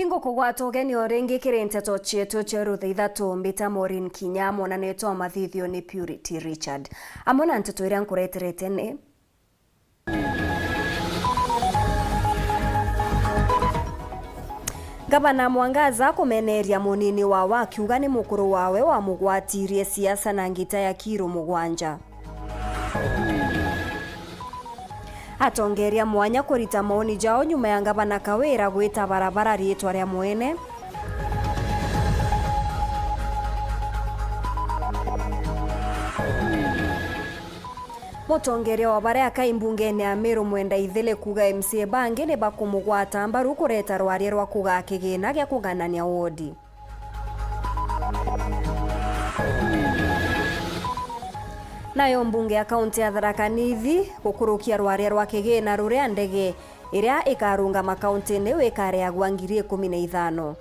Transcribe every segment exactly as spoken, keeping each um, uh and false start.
Ingukugwata ugeni o ringi kiri nteto cietu cia rutha ithatu, mbita Maureen Kinya, mwonanitwe wa mathithio ni Purity Richard. Amwe na nteto iria nkureterete ni: Ngavana Mwangaza kumeneria munini wawe akiuga ni mukuru wawe wamugwatirie siasa na ngita ya kiro mugwanja. Atongeria mwanya kurita maoni jao nyuma ya ngavana Kawira gwita barabara riitwa ria mwene. Mutongeria wa baria akai mbungene ya Meru Mwenda Ithili kuuga M C A bangi ni bakumugwata mbaru kureta rwaria rwa kugaa kigina gia kuganania wodi. Nayo mbunge ya kaunti ya Tharaka Nithi gukurukia rwaria rwa kigina ruria ndege iria ikarungama kaunti-ini iu ikareagwa ngiri ikumi na ithano.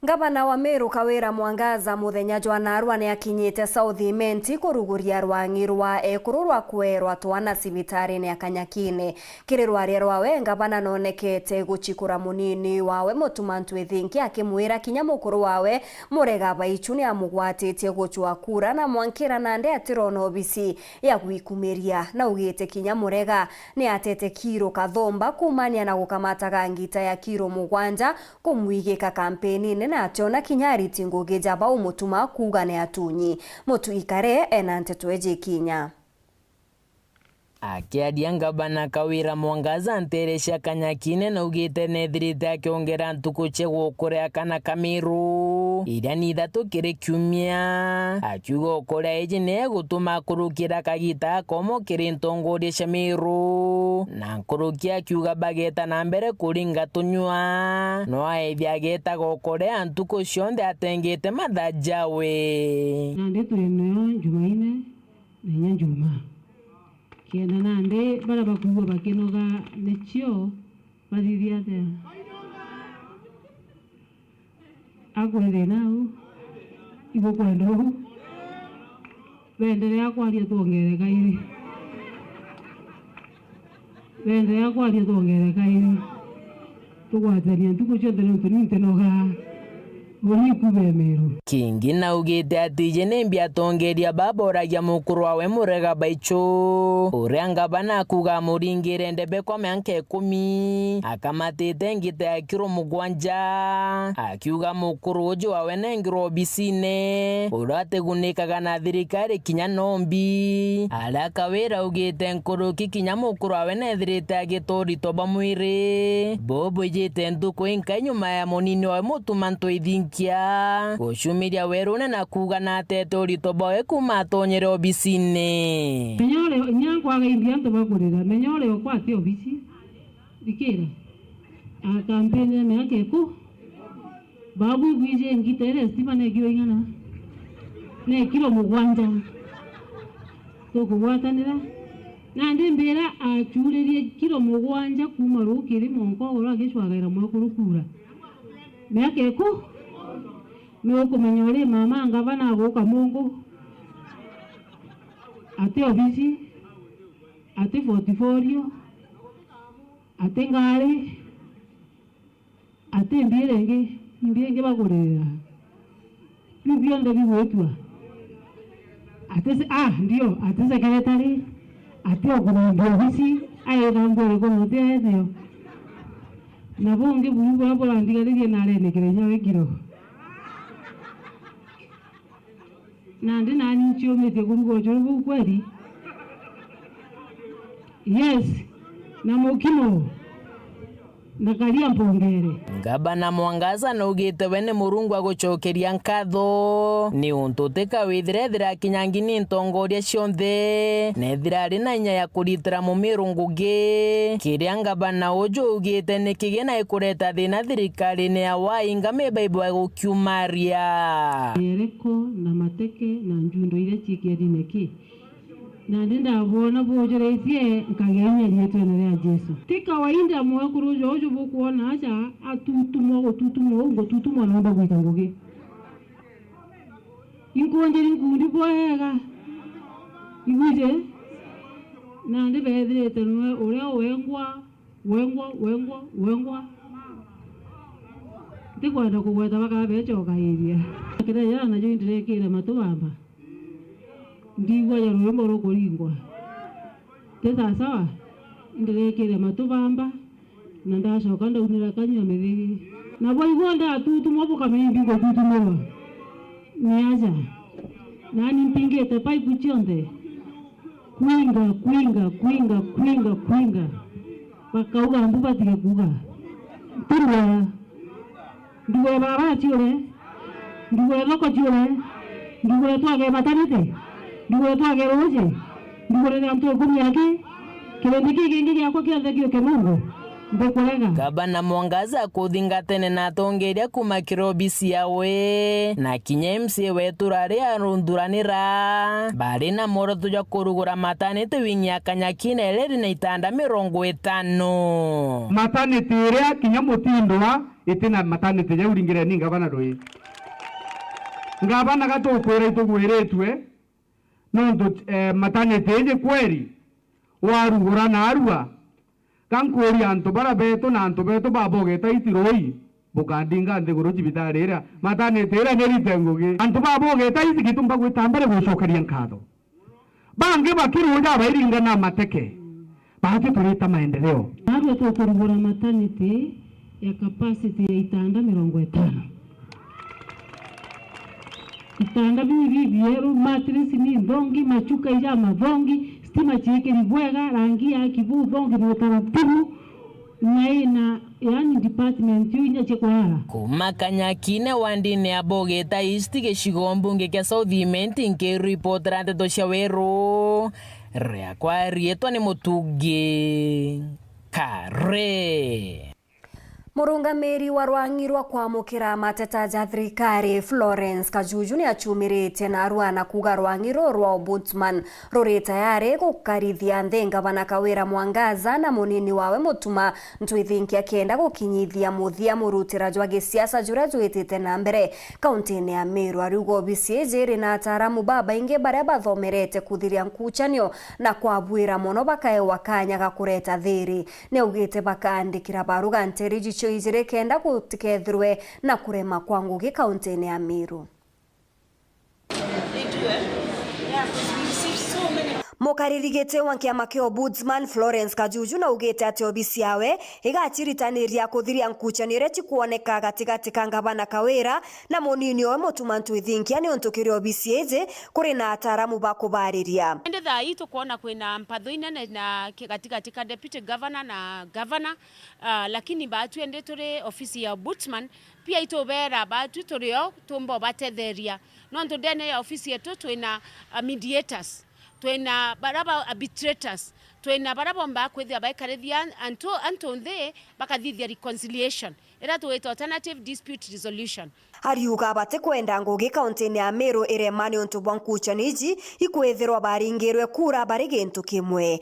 Ngavana wa Meru Kawira Mwangaza muthenya jwa naarua ni akinyite South Imenti kuruguria rwang'i rwa ekuru rwa kwerwa twana cibitarini ya Kanyakine. Kiri rwaria rwawe, ngavana noonekete guchikura munini wawe Mutuma Ntwithinki akimwira kinya mukuru wawe Murega Baichu ni amugwatitie gucwa kura na mwankira nandi atirona obisi ya gwikumiria. Naugite kinya Murega ni atete kiro kathomba kuumania na gukamataga ngita ya kiro mugwanja kumwigika kampeni-ini, na ationa kinya ariti ngugi ja bau Mutuma kuuga ni atunyi. Mutu Ikare ena nteto iji kinya. Akiaria, ngavana Kawira Mwangaza nteere cia Kanyakine naugite neethirite akiongera ntuku cia gukuria kana ka Meru iria ni ithatu kiri kiumia. Akiuga ukuria iji ni egutuma akurukira kagita akomo kiri ntongoria cia Meru, na nkuruki akiuga bageta na mbere kuringa tunyua, no aethia agetaga ukuria ntuku cionthe atengete mathaa jawe. Nandi turi nayo Jumaine na inya Jumaa. Kenda nandi baria bakwigua bakinoga nicio bathithia atia? Akwithina au, igukwenda uu. Beenderea kwaria twongere kairi. Beenderea kwaria twongere kairi. Tugwatania ntuku cionthe niuntu ni ntinogaa. Uriku be Meru. Kingi naugite ati iji nimbi atongeria baboragia mukuru wawe Murega Baichu, uria ngavana akuuga amuringire ndebe kwa mianka ikumi, akamatite ngita ya kiro mugwanja, akiuga mukuru uju wawe nengirwe obisine, uria atigunikaga na thirikari kinya nombi. Aria Kawira augite nkuruki kinya mukuru wawe neethirite agita urito bwa mwiri, buu bwijite ntuku inkai nyuma ya munini wawe Mutuma Ntwithinkia gucumiria werune na kuuga natete urito bwawe kuuma atonyere obisine. Menya uria, inya nkwaga imbi antu bakurira, menya uria okwa ati obisi. Thikira. Akampeni ya miaka iku. Babu igwije ngita iria stima ne kiro ing'ana? Ne kiro mugwanja. Tukugwatanira. Nandi mbira achuririe kiro mugwanja kuuma rukiri mwanka uguru agicwagaira mwekuru kura. Miaka iku? Ni ukumenya uri mama ngavana aguka mungu. Ati obisi, ati portfolio, ati ngari, ati mbi iria ingi, imbi ingi bakuririra. Biu bionthe bigwitwa. Ati se-, ah, ndio, ati secretary, ati okurambia obisi, aithambia iriku na uti ethio. Na bungi buru buria burandigaririe narenikire inya wikiro. Nandi nani nchiumitie kuruga ucuru buu kweli? Yes, na mukimo, na karia mpongere. Ngavana Mwangaza naugite we ni Murungu agucokeria nkatho, ni untu utika withira ethira akinyangi ni ntongoria cionthe, na ethira ari na inya ya kuritira mumiru ngugi. Kiria ngavana uju augite ni kigina ikureta thina thirikarine ya Wai, ngami baibwa gukiumaria. Yeriko na mateke na njundo iria cii kiathine ki. Nandi ndabwona bwonjoretie, nkagea inya riitwene ria Jesu. Ti kawaida mwekuru uju uju bukwona aja atutumwa gututumwa uu ngututumwa nontu gwita ngugi. Inkunjiri nkundi bwega. Igwije? Nandi beethirite niwe uria wengwa, wengwa, wengwa, wengwa. Ntikwenda kugweta bakaba becokairia. Kiria jana najo indirekire matu bamba. Ndigua ja rwimbo rukuringwa. Ti sawasawa? Indirekire matu bamba, na ndacoka ndaunira kanyua mithigi. Nabo igua ndatutumwa bukamenya mbigututumirwa ni aja. Nani mpingite paipu cionthe. Kwinga, kwinga, kwinga, kwinga, kwinga. Bakauga mbu batige kuuga. Ti bwega. Ndugure barabara ciure, ndugure thoko ciure, ndugure twage matanite, ndugure twage ruuji, ndugurire antu ikumi aki, kirindi kii kingi giakwa kionthe giuke Mungu, ndikurega. Gavana Mwangaza akuthingatene na atongeria kuuma kiri obisi yawe, na kinya M C A wetu rari aruthuranira, bari na mworoto jwa kurugura matanite wing ya Kanyakine iri na itanda mirongo itano. Matanite iria kinya mutindwa iti na matanite jau ringire ni ngavana rui. Ngavana gatukwira itugwiritue, nontu, eh, matanite iji kweri warugura na arua. Ka nkuuria antu bara betu na antu betu ba Bogeta East rui, bukandinga nthiguru cibitari iria matanite iria nirite ngugi. Antu ba Bogeta East gitumba gwita mbere gucokeria nkatho. Bangi bakiruja bairinga na mateke. Baati turita maendeleo. Narua tukurugura mataniti ya capacity ya itanda mirongo itano. Itanda biu bibieru, mattress ni nthongi, machuka ija mathongi, stima ciikiri bwega, rangi ya kibu thongi na utaratibu. Na ina, yaani, department iu inya cia kurara. Kuuma Kanyakine wandine ya Bogeta East, gicigo mbunge kia South Imenti, nkiripotera ndeto cia Weru, riakwa riitwa ni Mutungi Kare. Murungamiri wa rwang'i rwa kwamukira mateta ja thirikari, Florence Kajuju, ni achumiritie narua na kuuga rwang'i ruu rwa Ombudsman ruri tayari gukarithia nthi ngavana Kawira Mwangaza na munini wawe Mutuma Ntwithinkia kenda gukinyithia muthia murutira jwa gisiasa juria jwitite na mbere kauntine ya Meru. Ariuga obisi iji iri na ataaramu babaingi baria bathomerete kuthiria nkuchanio na kwabwira mono bakaewa kanya ga kureta thiri. Ni augite bakaandikira baruga nteri jicio ijiri kenda gutikethirwe na kurema kwa ngugi kauntine ya Meru. Mukariri giti wa kiama kia Ombudsman, Florence Kajuju, naugite ati obisi yawe igaciritaniria kuthiria nkuchanio iria cikwoneka gatigati ka ngavana Kawira na munini owe Mutuma Ntwithinkia, niuntu kiri obisi iji kuri na ataaramu ba kubariria. Indi thaa ii tukwona kwina mpatho inene na ki-, gatigati ka deputy governor na governor, ah, lakini baatwi indi turi ofisi ya Ombudsman, pia itubeera baatwi turi o tumba ubatetheria. Nontu ndene ya ofisi yetu twina, ah, mediators, twina bara ba arbitrators, twina bara bombaa kwithia baikarithia antu, antu nthi bakathithia reconciliation, iria tugwita alternative dispute resolution. Ariuga batikwenda ngugi kauntine ya Meru irema niuntu bwa nkuchanio iji ikwithirwa baringirwe kura bari gintu kimwe.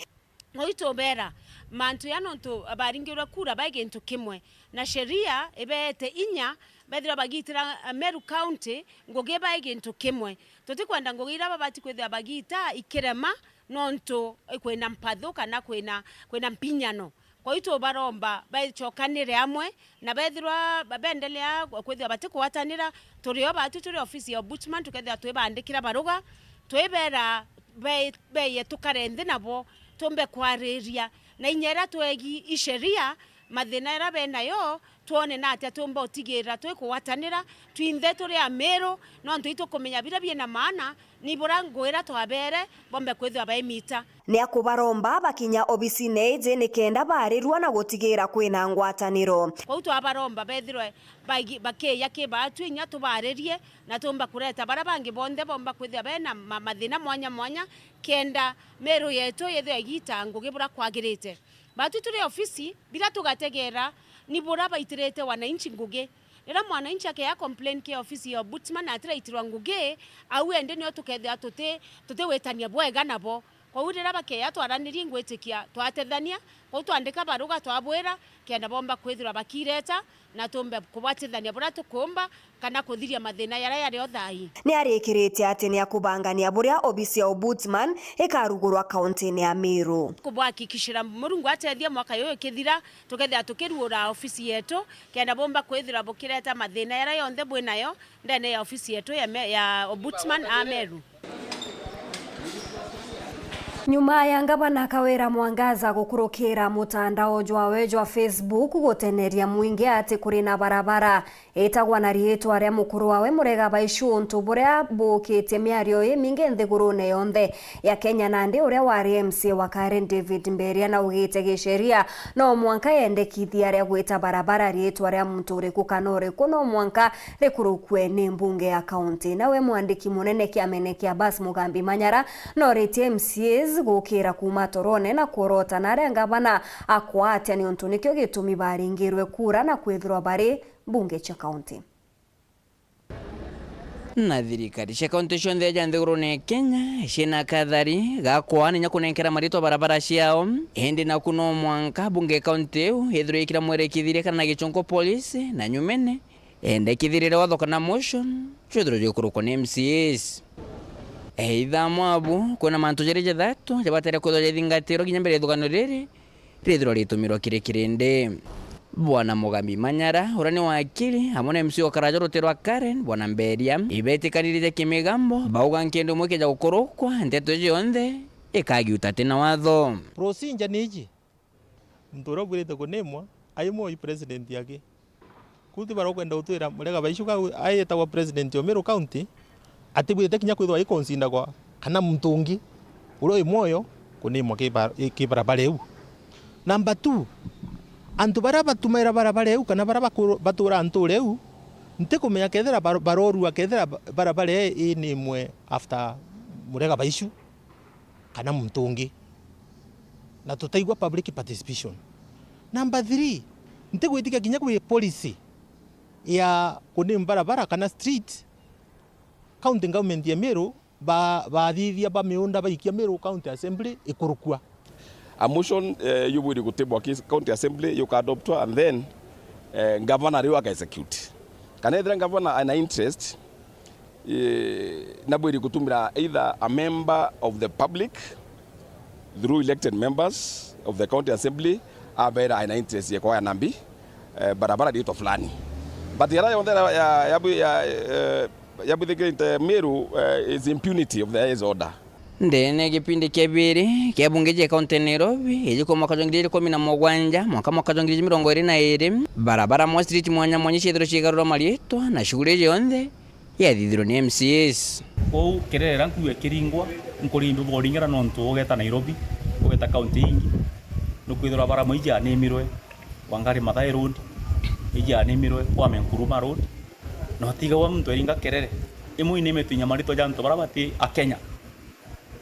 Uu itubeera mantu ya nontu baringirwe kura bai gintu kimwe, na sheria ibeete inya bethirwa bagitira Meru County ngugi bai gintu kimwe. Tutikwenda ngugi iria babati kwithirwa bagita ikirema nontu kwina mpathu kana kwina, kwina mpinyano. Kwou tubaromba bacokanire amwe, na bethirwa ba-, beendelea kwithirwa batikugwatanira, turi o baatwi turi ofisi ya Ombudsman, tukethirwa twibandikira baruga, twibeera be-, beeye tukare nthi nabo, tumbe kwariria na inya iria twegi i sheria, mathina iria benayo, twone na atia tumba utigira twikugwatanira twinthe turi Amiru, nontu itukumenya biria biina maana, ni bura ngugi iria twabeere bombe kwithirwa baimita. Ni akubaromba bakinya obisine iji nikenda baarirua na gutigira kwina ngwataniro. Kwou twabaromba bethirwe bagi-, bakiija ki baatwi inya tubaaririe, na tumba kureta baria bangi bonthe bomba kwithirwa bena ma-, mathina mwanya mwanya, kenda Meru yetu yithirwe igiita ngugi bura kwagirite. Baatwi turi ofisi, biria tugategeera ni bura baitirite wananchi ngugi. Riria mwananchi akeeja complain ki ofisi ya Ombudsman atiraitirwa ngugi, au endi nio tukethira tuti-, tutigwitania bwega nabo. Kwou riria bakeya twaranirie, ngwitikia twatethania, kwou twandika baruga twabwira, kenda bomba kwithirwa bakireta, na tumbe kubwatithania buria tukumba, kana kuthiria mathina jaria jari o thaa ii. Ni arikirite ati ni akubangania buria obisi ya Ombudsman ikarugurwa kauntini ya Meru. Kubwahakikishira Murungu atethia mwaka juju ikithira, tukethira tukirugura ofisi yetu, kenda bumba kwithirwa bukireta mathina jaria jonthe bwinayo ndene ya ofisi yetu ya me-, ya Ombudsman a Meru. Nyuma ya Ngavana Kawira Mwangaza gukurukira mutandao jwawe jwa Facebook guteneria mwingi ati kuri na barabara itagwa na riitwa ria mukuru wawe Murega Baichu, untu buria bukitie miario imingi nthigurune yonthe ya Kenya. Nandi uria wari M C A wa Karen, David Mberia, naugite gisheria no mwanka yendekithia ria gwita barabara riitwa ria muntu uriku kana uriku, no mwanka rikurukue ni mbunge ya kaunti. Nawe mwandiki munene kiamene kia Abbas Mugambi Manyara noritie M C As gukira kuuma torone na kworota na aria ngavana akwatia, niuntu nikio gitumi baringirwe kura na kwithirwa bari mbunge cia kaunti. Na thirikari cia kaunti cionthe ja nthigurune ya Kenya ciina kathari ga kwaana inya kunenkera maritwa barabara ciao, indi naku no mwanka bunge ya kaunti iu ithirwe ikira mwerekithiria kana na gichunku polisi, na nyumene endekithirire watho kana motion jwithirwe jwikurukwa ni M C As. Either mwabu kwina mantu jari jathatu jabatere kwithirwa jathingatirwa kinya mbere ya ithugano riri rithirwa ritumirwa kiri kirindi. Bwana Mugambi Manyara, uria ni wakiri, amwe na M C A wa Karaja ruti rwa Karen, Bwana Mberia, ibetikanirite kimigambo, bauga nkindi umwe kija gukurukwa, nteto iji yonthe ikagiuta ati na watho. Procedure ni iji. Muntu uria ubwirite kunimwa, aimwe ui president aki. Kuu ti baria ukwenda gutwira Murega Baichu ka aitagwa president o Meru County, atibwirite kinya kwithirwa aikonsindagwa kana muntu ungi uria wi mwoyo kunimwa ki ba-, ki barabara iu. Number two, antu baria batumaira barabara iu kana baria bakuru-, baturaa ntuura iu, ntikumenya kethira bar-, barorua kethira ba-, barabara ii inimwe after Murega Baichu kana muntu ungi, na tutaigua public participation. Number three, ntigwitikia kinya kwi policy ya kuname barabara kana street, county government ya Meru ba-, bathithia ba miunda baikia Meru County Assembly ikurukua. A motion, eh, yubwiri gutibwa ki county assembly yuka adoptwa, and then, eh, governor riu aka execute. Kana ethira governor ana interest, eh, nabwiri gutumira either a member of the public through elected members of the county assembly, abera ana interest ya kwaya nambi, eh, barabara riitwa fulani. But yara yonthe ya, ya, ya, ya, eh, yabwithikirite Meru, eh, is impunity of the highest order. Ndene gipindi kia biri kia bunge cia kaunti ya Nairobi, iji kuma mwaka jwa ngiri igiri ikumi na mugwanja mwanka mwaka jwa ngiri igiri mirongo iri na iri, barabara mwa street mwanya mwanya ciethirwe ciigarurwa mariitwa na shughuli iji yonthe yathithirwe ni M C As. Kwou kirerera nkuue kiringwa, nkurimbi boringera nontu ugeta Nairobi, ugeta kaunti ingi, nukwithirwa barabara iji animirwe, Wangari Maathai Road, iji animirwe, Kwame Nkrumah Road, na utigagwa muntu eringa kerere. Imwe inimite inya maritwa ja antu baria bati Akenya.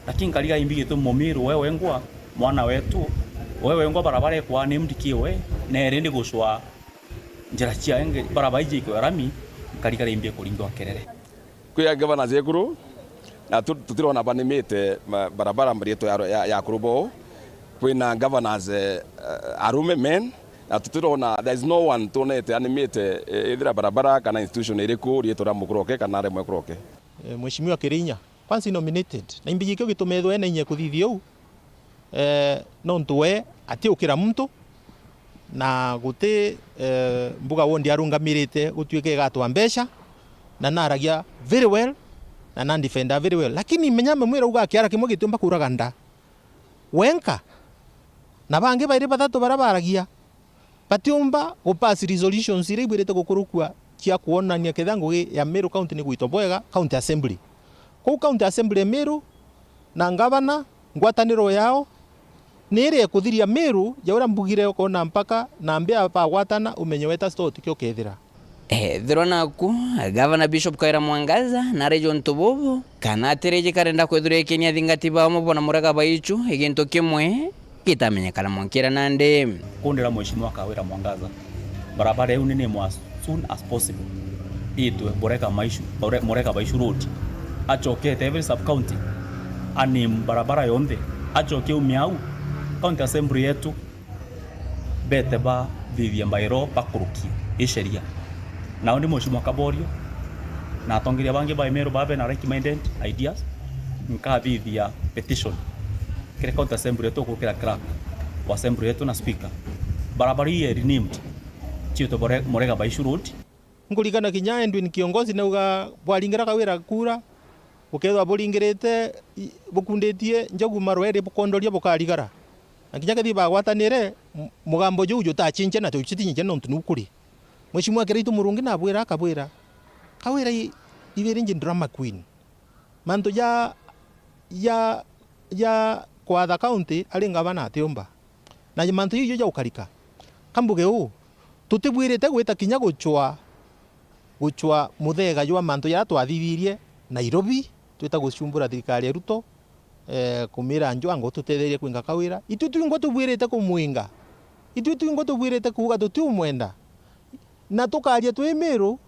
Lakini nkariga imbi gitu mumiru we wengwa, mwana wetu, we wengwa barabara ikwa ni mdiki we, na iri ndi gucwa njira cia enge, barabara iji ikwa rami, nkarigara imbi ikuringwa kerere. Kwi a governors ekuru, na tu-, tutirona banimite ma-, barabara mrietwa ya, ya, ya akuru bo. Kwina governors, eh, arume, men, na tutirona, there is no one twonete animite, eh, ithira barabara kana institution iriku rietwa ria mukuru oke kana rimwe kuroke. Eh, Mheshimiwa Kirinya, kwanza nominated, na imbi gikio gitume ethwe ena inya kuthithia uu, eh, nontu we atiukira muntu, na guti, eh, mbuga wondi arungamirite gutuika igatwa mbeca, na naragia very well, na nandefenda very well. Lakini menya amwe mwira uga kiara kimwe gitiumba kuraga nda wenka, na bangi bairi bathatu baria baragia, batiumba gupass resolutions iria ibwirite gukurukua cia kwonania ketha ngugi ya Meru County ni gwitwa bwega County Assembly. Kuu County Assembly ya Meru na ngavana, ngwataniro yao ni iria ikuthiria Meru ya uria mbugire ukona mpaka na mbia bagwatana umenye weta store tikio kethira. Ethirwa naku, Gavana Bishop Kawira Mwangaza nariji untu bubu, kana atiriji karenda kwithirwa ikini athingati bao mubona Murega Baichu igintu kimwe gitamenyekana mwankira nandi. Kundira Mheshimiwa Kawira Mwangaza, barabara iu ni nimwe as soon as possible itwe Murega Maishu, Mure-, Murega Baichu Road. Acokete every sub county, ani barabara yonthe Acokia aumia au, County Assembly yetu bete bathithia mbairo bakurukie i sheria. Nao ni Mheshimiwa Kaborio na atongeria bangi ba Emeru baa bena like-minded ideas, nkathithia petition kiri County Assembly yetu gukurukira clerk wa Assembly yetu na speaker. Barabara ii renamed, ciitwe Mure-, Murega Baishu Road. Nkuririkana kinya Edwin Kiongozi nauga bwaringira Kawira kura, bukethirwa buringirite i-, bukunditie njogu marweri bukondoria bukarigara. Na kinya kethii bagwatanire, m-, mugambo juu jutachinche na jucitinche nontu niu kuri. Mheshimiwa Kiraitu Murungi nabwira akabwira, Kawira i-, ibiri nji drama queen. Mantu ja, ja, ja kwatha county ari ngavana atiumba. Na mantu jau ja ukarika. Kambuge uu, tutibwirite gwita kinya gucwa, gucwa muthega jwa mantu jaria twathithirie Nairobi, twita gucumbura thirikari ya Ruto, eh, kumira njwanga ututetherie kwinga Kawira. Itwi twingwa tubwirite kumwinga. Itwi twingwa tubwirite kuuga tutiumwenda. Na tukaria twi Miru,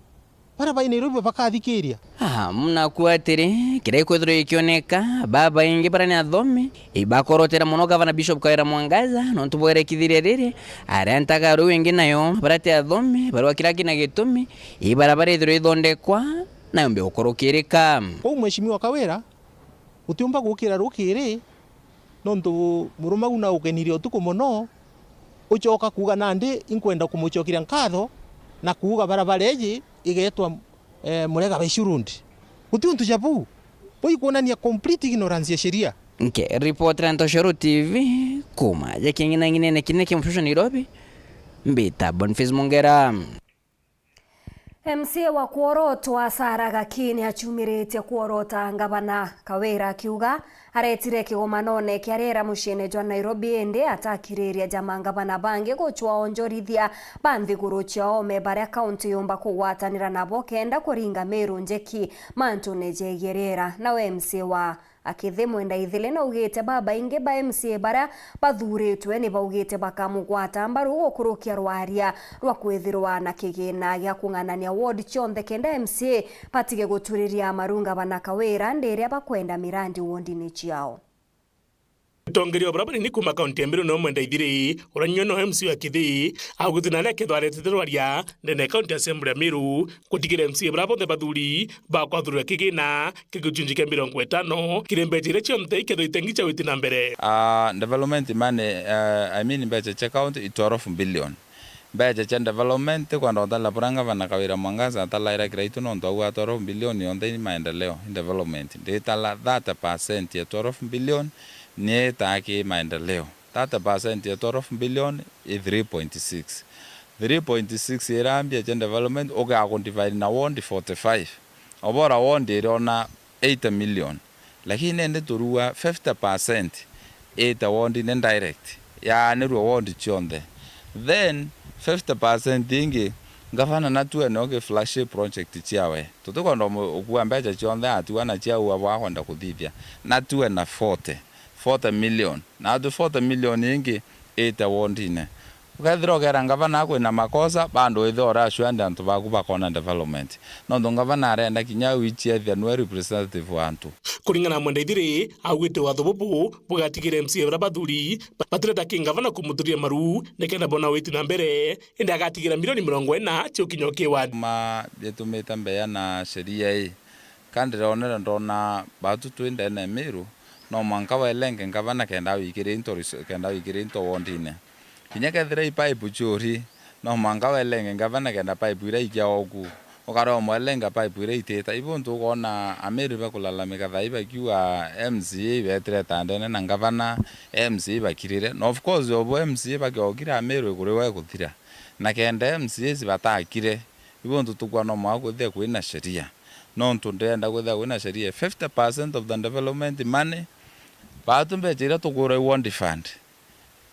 baria bai Nairobi bakathikiria. Ah, mnaku atiri, kiria ikwithirwa gikioneka, babaingi baria ni athomi, ibakorotera mono Gavana Bishop Kawira Mwangaza, nontu bwerekithirie riri, arentaga ruu ingi nayo, baria ti athomi, barua kiria kina gitumi, ibarabara ithirwa ithondekwa, na yombe gukorokirika. Kwou Mheshimiwa Kawira, utiumba gukira rukiri, nontu murumau na ukenirie utuku mono, ucoka kuuga, nandi inkwenda kumucokeria nkatho na kuuga barabara iji igeetwa, eh, Murega Baishu Road. Guti untu ja buu. Buu ikwonania complete ignorance ya sheria. Nkiripotera Ntoshoro T V, kuuma ja king'inang'inene kinene kia Mshusho Nairobi, mbita Boniface Mungera. M C A wa kworotwa Sarah Gaki ni achumiritie kworota ngavana Kawira akiuga aretire kigomanone kia riera muciine jwa Nairobi, indi atakiriria ja mangavana bangi gucwaonjorithia ba nthiguru cia oome baria kaunti yumba kugwatanira nabo kenda kuringa Meru njeki mantune jegie riera. Nawe M C A wa Akithi Mwendaithili naugite babaingi ba M C A baria bathuritwe ni baugite bakamugwata mbaru gukurukia rwaria rwa kwithirwa na kigina gia kung'anania ward cionthe kenda M C A batige guturiria maru ngavana Kawira ndiria bakwenda mirandi wondini ciao. Mutongeria wa baria banini kuuma kaunti ya Meru niwe Mwendaithili, uria nio no M C A wa Kithi, augite nari akethwa aretete rwaria ndene ya kaunti ya Assembly ya Meru, gutigirira M C A baria bonthe bathuri bakwathurira kigina kia gicunji kia mirongo itano kiri mbeca iria cionthe ikethwa itengi cia witi na mbere. Ah, development money, eh, I mean mbeca cia county i twelve billion. Mbeca cia development, tikwenda utala buria ngavana Kawira Mwangaza atalaira Kiraitu, nontu auga twelve billion yonthe i maendeleo, i development. Nditala thirty percent ya twelve billion, ni itaa ki maendeleo. Thirty percent ya twelve billion i three point six. Three point six iria mbia cia development, ugaa kudivide na ward forty-five. Obora ward iriona eighty million. Lakini indi turua fifty percent iite ward-ini direct, yaanirua ward cionthe. Then fifty percent ingi, ngavana natue nio ki flagship project ciawe. Tutikwenda umu-, ukua mbeca cionthe atua na ciaua bwa kwenda kuthithia. Natue na forty, forty million. Na atue forty million ingi iite ward-ini. Ukethira ukeera ngavana kwina makosa, bado withire uri assured antu baku bakona development. Nontu ngavana arenda kinya wichethia niwe representative wa antu. Kuringana na Mwendaithiri, augite watho bubu bugatigira M C A baria bathuri batireta ki ngavana kumuturiria maru nikenda bona witi na mbere, indi agatigira milioni mirongo ina cia ukinya ukiwa. Ma bitumite mbeya na sheria ii, ka ndironere ndona batu twi ndene ya Miru, no mwanka welenge ngavana kenda wikirie into ris-, kenda wikirie into wondine. Kinya kethira i pipe ciuri, no mwanka welenge ngavana kenda pipe iria ikia oku. Ukara umwelenga pipe iria itita. Ibo untu ukoona Amiru bakulalamika thaa ii bakiuga M C A ibetire ta ndene na ngavana, M C A ibakirire. Na of course, obo M C A bakiokire Amiru ikuriwa iguthira. Na kenda M C As batakire, ibo untu tukwona no mwanka kwithia kwina sheria. Nontu ndenda kwithia kwina sheria. Fifty percent of the development money, batu mbecha iria tukwirwa i ward fund,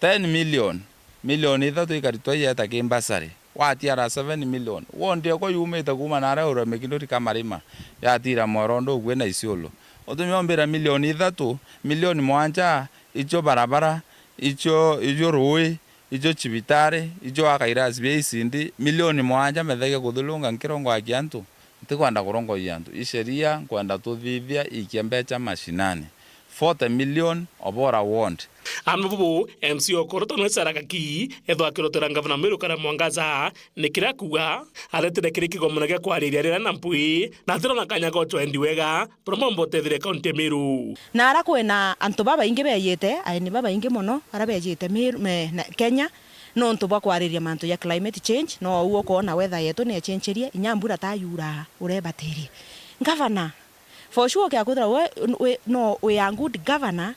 ten million, milioni ithatu ikaritwa ieta ki bursary. Watiara seven million. Ward ekwa yumite kuuma naria ura Mikinduri Kamarima, yatira Mwerondo ukui na Isiolo. Utumiombira milioni ithatu, milioni mwanja, icio barabara, icio, icio rui, icio cibitari, icio aka irasi bia E C D, milioni mwanja methege kuthulunga nkirongo aki antu. Ntikwenda kurongoia antu. I sheria nkwenda tuthithia ikia mbecha mashinani. forty million of all I want. Ana bubu, M C Okoroto nwe Sarah Gakii, ethwa akirotera Ngavana Meru Kawira Mwangaza, ni kiria akuuga, aretire kiri kigomano gia kwariria riria na mpwi, na atirona kanya ga gwendi wega, buria bwomba utethire kaunti ya Meru. Na ara kwina antu babaingi bejite, aeni babaingi mono, bara bejite Meru, me, na Kenya, nontu bwa kwariria mantu ja climate change, no uu ukoona weather yetu ni echencherie, inya mbura ta yuraa, urebatirie. Ngavana, for sure, ukiakwithira we, we, no, we a good governor,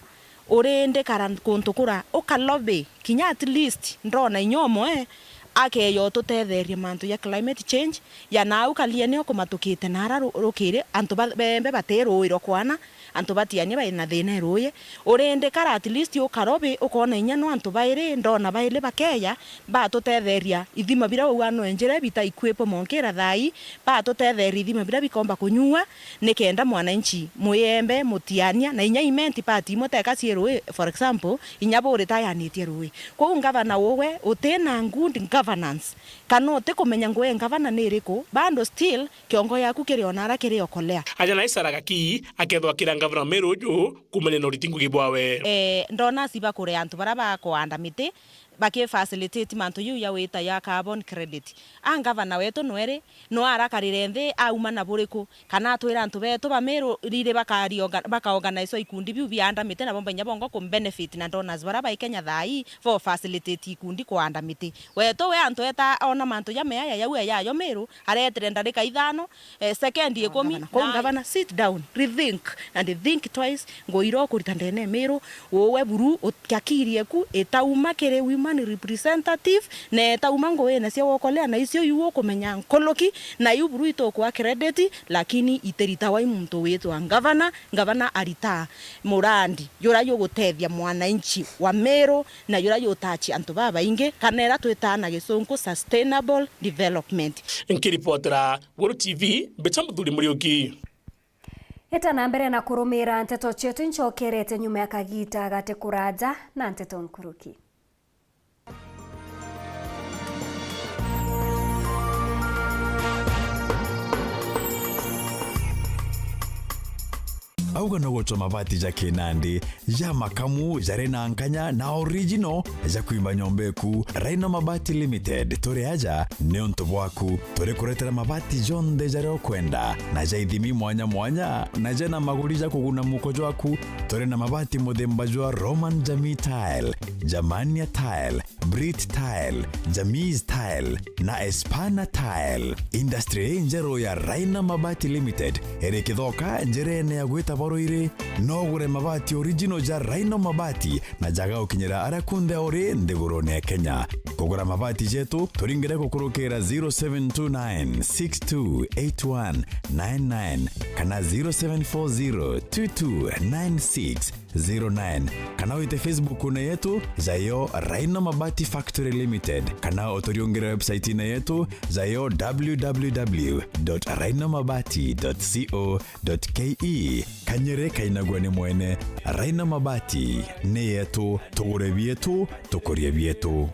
urindi kara kuntu kura, uka lobby, kinya at least, ndona inya umwe, akeya ututetherie mantu ja climate change, ya nau Kalieni ukumatukite nara ru-, rukiri, antu ba-, bembe bati ruuiro kwana, antu batiania bai na thina iruuyi. Urindi kara at least uka lobby, ukoona inya no antu bairi, ndona bairi bakeya, batutetheria ithima biria uu anwenjire bita equip monkira thaa ii, batutetheria ithima biria bikomba kunyua, nikenda mwananchi, muyembe, mutiania, na inya imenti part imwe teka cii ruuyi, for example, inya buri tayanitie ruuyi. Kwou ngavana uwe utina good governance, kana utikumenya ngugi ya ngavana ni iriku, bado still kiongo yaku kiri o nara kiri okolea. Aja na Sarah Gakii akethwa akira ngavana Meru uju kumania na uriti ngugi bwawe. Eh, ndona si bakure antu bara bakuanda miti, baki facilitate mantu juu ja wita ya carbon credit. A ngavana wetu nweri, no arakarire nthi auma na buriku, kana atwira antu betu ba Meru riri bakari orga-, baka organize ikundi biu bianda miti, nabo mbainya bongo ku benefit na donors bara bai Kenya thaa ii bo facilitate ikundi kuanda miti. Wetu we antu eta ona mantu ja meaya jau ejayo Meru, aretire ndarika ithano, eh, second ikumi. Ngavana, kwou ngavana, sit down, rethink and think twice. Ngugi iria ukurita ndene Meru, uwe buru, ut-, akiri eku itauma kiri women representative, na itauma nguine cia wokolea, na icio iu ukumenya nkuruki, na iu buru itukwa credit, lakini itiritagwa i muntu witwa ngavana. Ngavana aritaa murandi juria jugutethia mwananchi wa Meru, na juria jutouch antu babaingi, kana iria twitaa na gisunku sustainable development. Nkiripotera Weru T V, mbicha Muthuri Muriuki. Ita na mbere na kurumira nteto cietu, incokerete nyuma ya kagita gati kuraja na nteto nkuruki. Auga no gucwa mabati ja kinandi, ja makamu, jari na nkanya na original, ja kwimba nyomba eku. Rhino Mabati Limited, turi aja niuntu bwaku. Turi kuretera mabati jonthe jaria ukwenda, na ja ithimi mwanya mwanya, na jena maguri ja kuguna muko jwaku. Turi na mabati muthemba jwa Roman Jamii Tile, Germania Tile, Brit Tile, Jamis Tile, na Espana Tile. Industry injeru ya Rhino Mabati Limited iri Kithoka, njirene ya gwita Boruiri. No ugure mabati original ja Rhino Mabati na jaga gukinyira aria kunthe uri nthigurune ya Kenya. Kugura mabati jetu, turingire gukurukira zero seven two nine six two eight one nine nine kana zero seven four zero two two nine six zero nine, kana wite Facebook-une yetu, jayo Rhino Mabati Factory Limited, kana uturiungire website-ine yetu, jayo w w w dot rhino mabati dot co dot k e. Kanyere kainagua ni mwene. Rhino Mabati ni yetu, tugure bietu, tukurie bietu.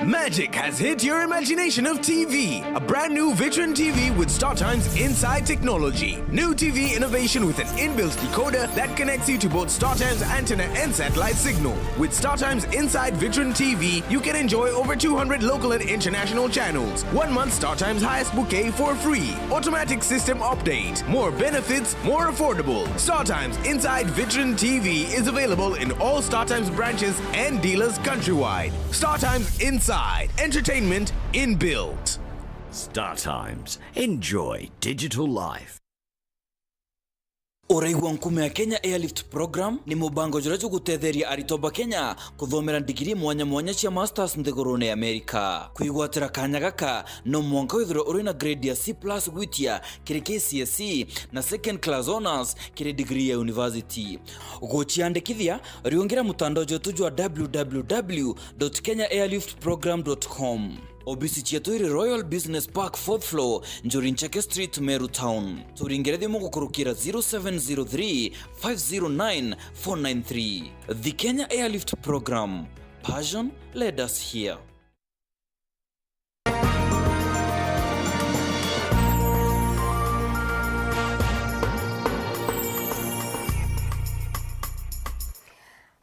Magic has hit your imagination of T V. A brand new Vitron T V with StarTime's inside technology. New T V innovation with an inbuilt decoder that connects you to both StarTime's antenna and satellite signal. With StarTime's inside Vitron T V, you can enjoy over two hundred local and international channels. One month StarTime's highest bouquet for free. Automatic system update. More benefits, more affordable. StarTimes Inside Vitron T V is available in all StarTimes branches and dealers countrywide. StarTimes Inside, entertainment inbuilt. StarTimes. Enjoy digital life. Uraigua nkume ya Kenya Airlift Program ni mubango juria jugutetheria aritwa ba Kenya kuthomera ndigiri mwanya mwanya cia masters nthigurune ya Amerika. Kwigwatira kanya gaka, no mwanka withirwe uri na grade ya C plus gwitia kiri K C S E na second class honours kiri degree ya university. Guciandikithia, riungira mutandao jwetu jwa w w w dot kenya airlift program dot com. Obisi cietu iri Royal Business Park, fourth floor, Njuri Ncheke Street, Meru Town. Turingire thimu gukurukira zero seven zero three five zero nine four nine three. The Kenya Airlift Program. Passion led us here.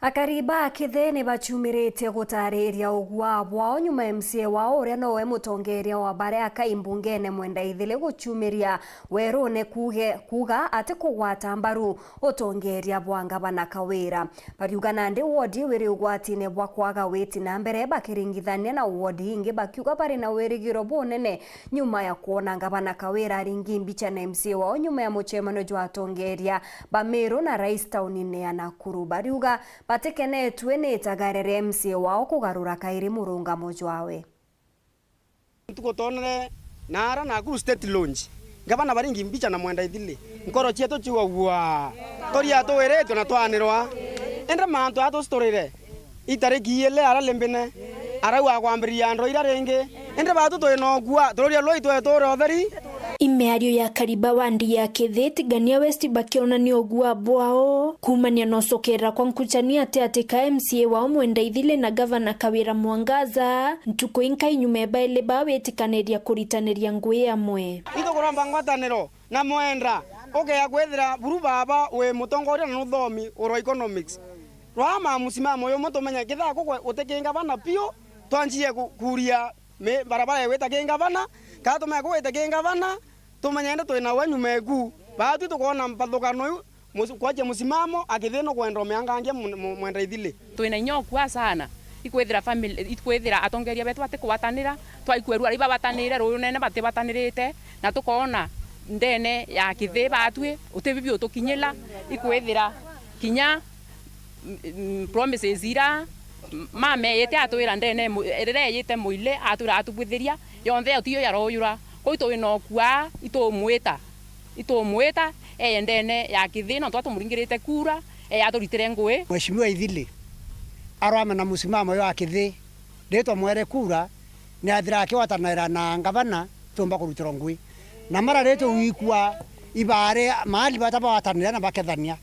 Akari ba Kithe ni bachumiritie gutariria ugua bwao nyuma ya M C A wao uria nowe mutongeria wa baria akai mbungene Mwenda Ithili guchumiria werune kuuge, kuuga ati kugwata mbaru utongeria bwa ngavana Kawira. Bariuga nandi wodi iu iri ugwatine bwa kwaga witi na mbere bakiringithania na wodi ingi, bakiuga bari na wirigiro bunene nyuma ya kwona ngavana Kawira aringi mbicha na M C A wao nyuma ya mucemanio jwa atongeria ba Meru na rais taunine ya Nakuru. Bariuga batikenetue ni itagare ria M C A wao kugarura kairi murungamo jwawe. Ntuku twonere naara Nakuru State Lodge, ngavana baringi mbicha na Mwenda Ithili, nkoro cietu ciugagua, turia twiritwe na twanirwa. Indi mantu aa tuciturire itariki iili ara limbine, arau akwambiriria ndoro ira ringi, indi baatu twi na ukua, tururia rwaitu eture utheri. I miario ya akari ba wandi ya Kithe Tigania West bakionania ugua bwao kuumania na ucokerera kwa nkuchani ati ati ka M C A wao Mwenda Ithili na gavana Kawira Mwangaza, ntuku inkai nyuma ya baili baa witikaniria kuritaniria ngui amwe. Itukuromba ngwataniro na Mwenda, ukea kwithira buru baba wi mutongoria na nuthomi urwa economics. Rwaa ma musimamo yumwe tumenye kethira gukwe uti ki ngavana piu, twanjie ku-, kuria mi-, barabara igwita ki ngavana, kana tumenye kugwita ki ngavana, tumenye indi twina we nyuma eku. Baatwi tukoona mpathukano iu, mus-, kwachia musimamo, akithina kwenda umiangangia mu-, mu-, Mwenda Ithili. Twina inya ukua sana, ikwithira family, ikwithira atongeria betu batikwatanira, twaikua rua ribabatanire, ruyunene batibatanirite, na tukoona ndene ya Kithe baatwi, utibi biutukinyila, ikwithira kinya m-, m-, promises ira m-, mama eyite atwira ndene mu-, riria eyite muile atwira atubwithiria, yonthe yo tiyo yaroyura. Kwou twina ukua, itumwita, itumwita eye ndene ya Kithe, nontu atumuringirite kura, eye aturitire ngui. Mheshimiwa Ithili arwame na musimamo yo a Kithe, ritwa mwere kura, ni athira akiwatanira na ngavana, tiumba kurutirwa ngui. Na mara ritwe gwikua ibare mahali bata bawatanira na bakethania.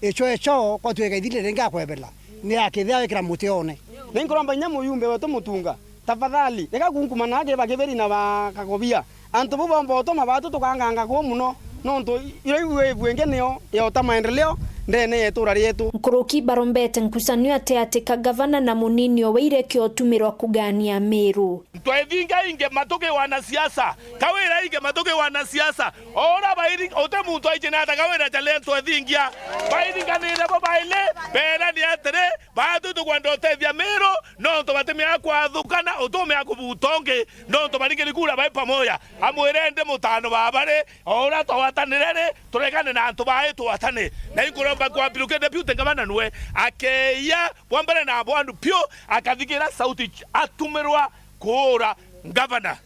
Icho icho kwatwika Ithili ringi akwebela, ni akithia wikira mutione. Na inkuromba inya muyumbe wetu Mutunga, tafadhali, reka kunkumana aki bakiberi na bakakobia. Antu bau bomba utuma baatu tukanganga kuu muno, nontu iro iu wave ingi niyo yota maendeleo ndene ya itura rietu. Nkuruki barombete nkucanio ati ati ka gavana na munini owe ireke utumirwa kugania Miru. Twethinga inge matuki wanasiasa, Kawira inge matuki wanasiasa, o uria bairi-, uti muntu aici ni ata Kawira chale twethingia. Bairinganire bo baili, berani atiri, baatu tukwenda utethia Miru, nontu batimea kwathukana, utumea kubuta ungi, nontu baringiri kura bai pamoja. Amwire ndi mutano babari, o uria twawatanire ri, turegane na antu bai tuwatane. Na inkuromba kwambirukite deputy ngavana nwe, akeya bwa mbere na bwa ndu piu, akathigira sauti ch-, atumirwa kuura ngavana.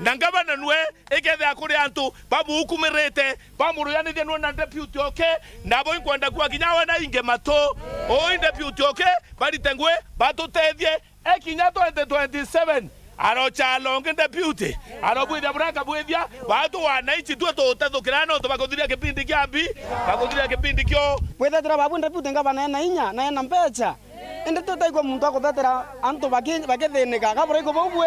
Na ngavana nwe ikethira kuri antu bamukumirite, bamuruyanithia nwe na deputy oke, nabo inkwenda kuwa kinya we na inge matu. Ui deputy oke, barite ngui, batutethie, ekinya twenty twenty-seven, arocha alonge deputy, arobwithia buria akabwithia, baatu wanaichi twe tutethukira nontu bakuthiria kipindi kia mbi, bakuthiria kipindi kio. Bwithetera babu deputy ngavana ena inya na ena mbecha. Indi tutaigua muntu akuthetera antu baki-, bakithinika, kabura iko bau bwi?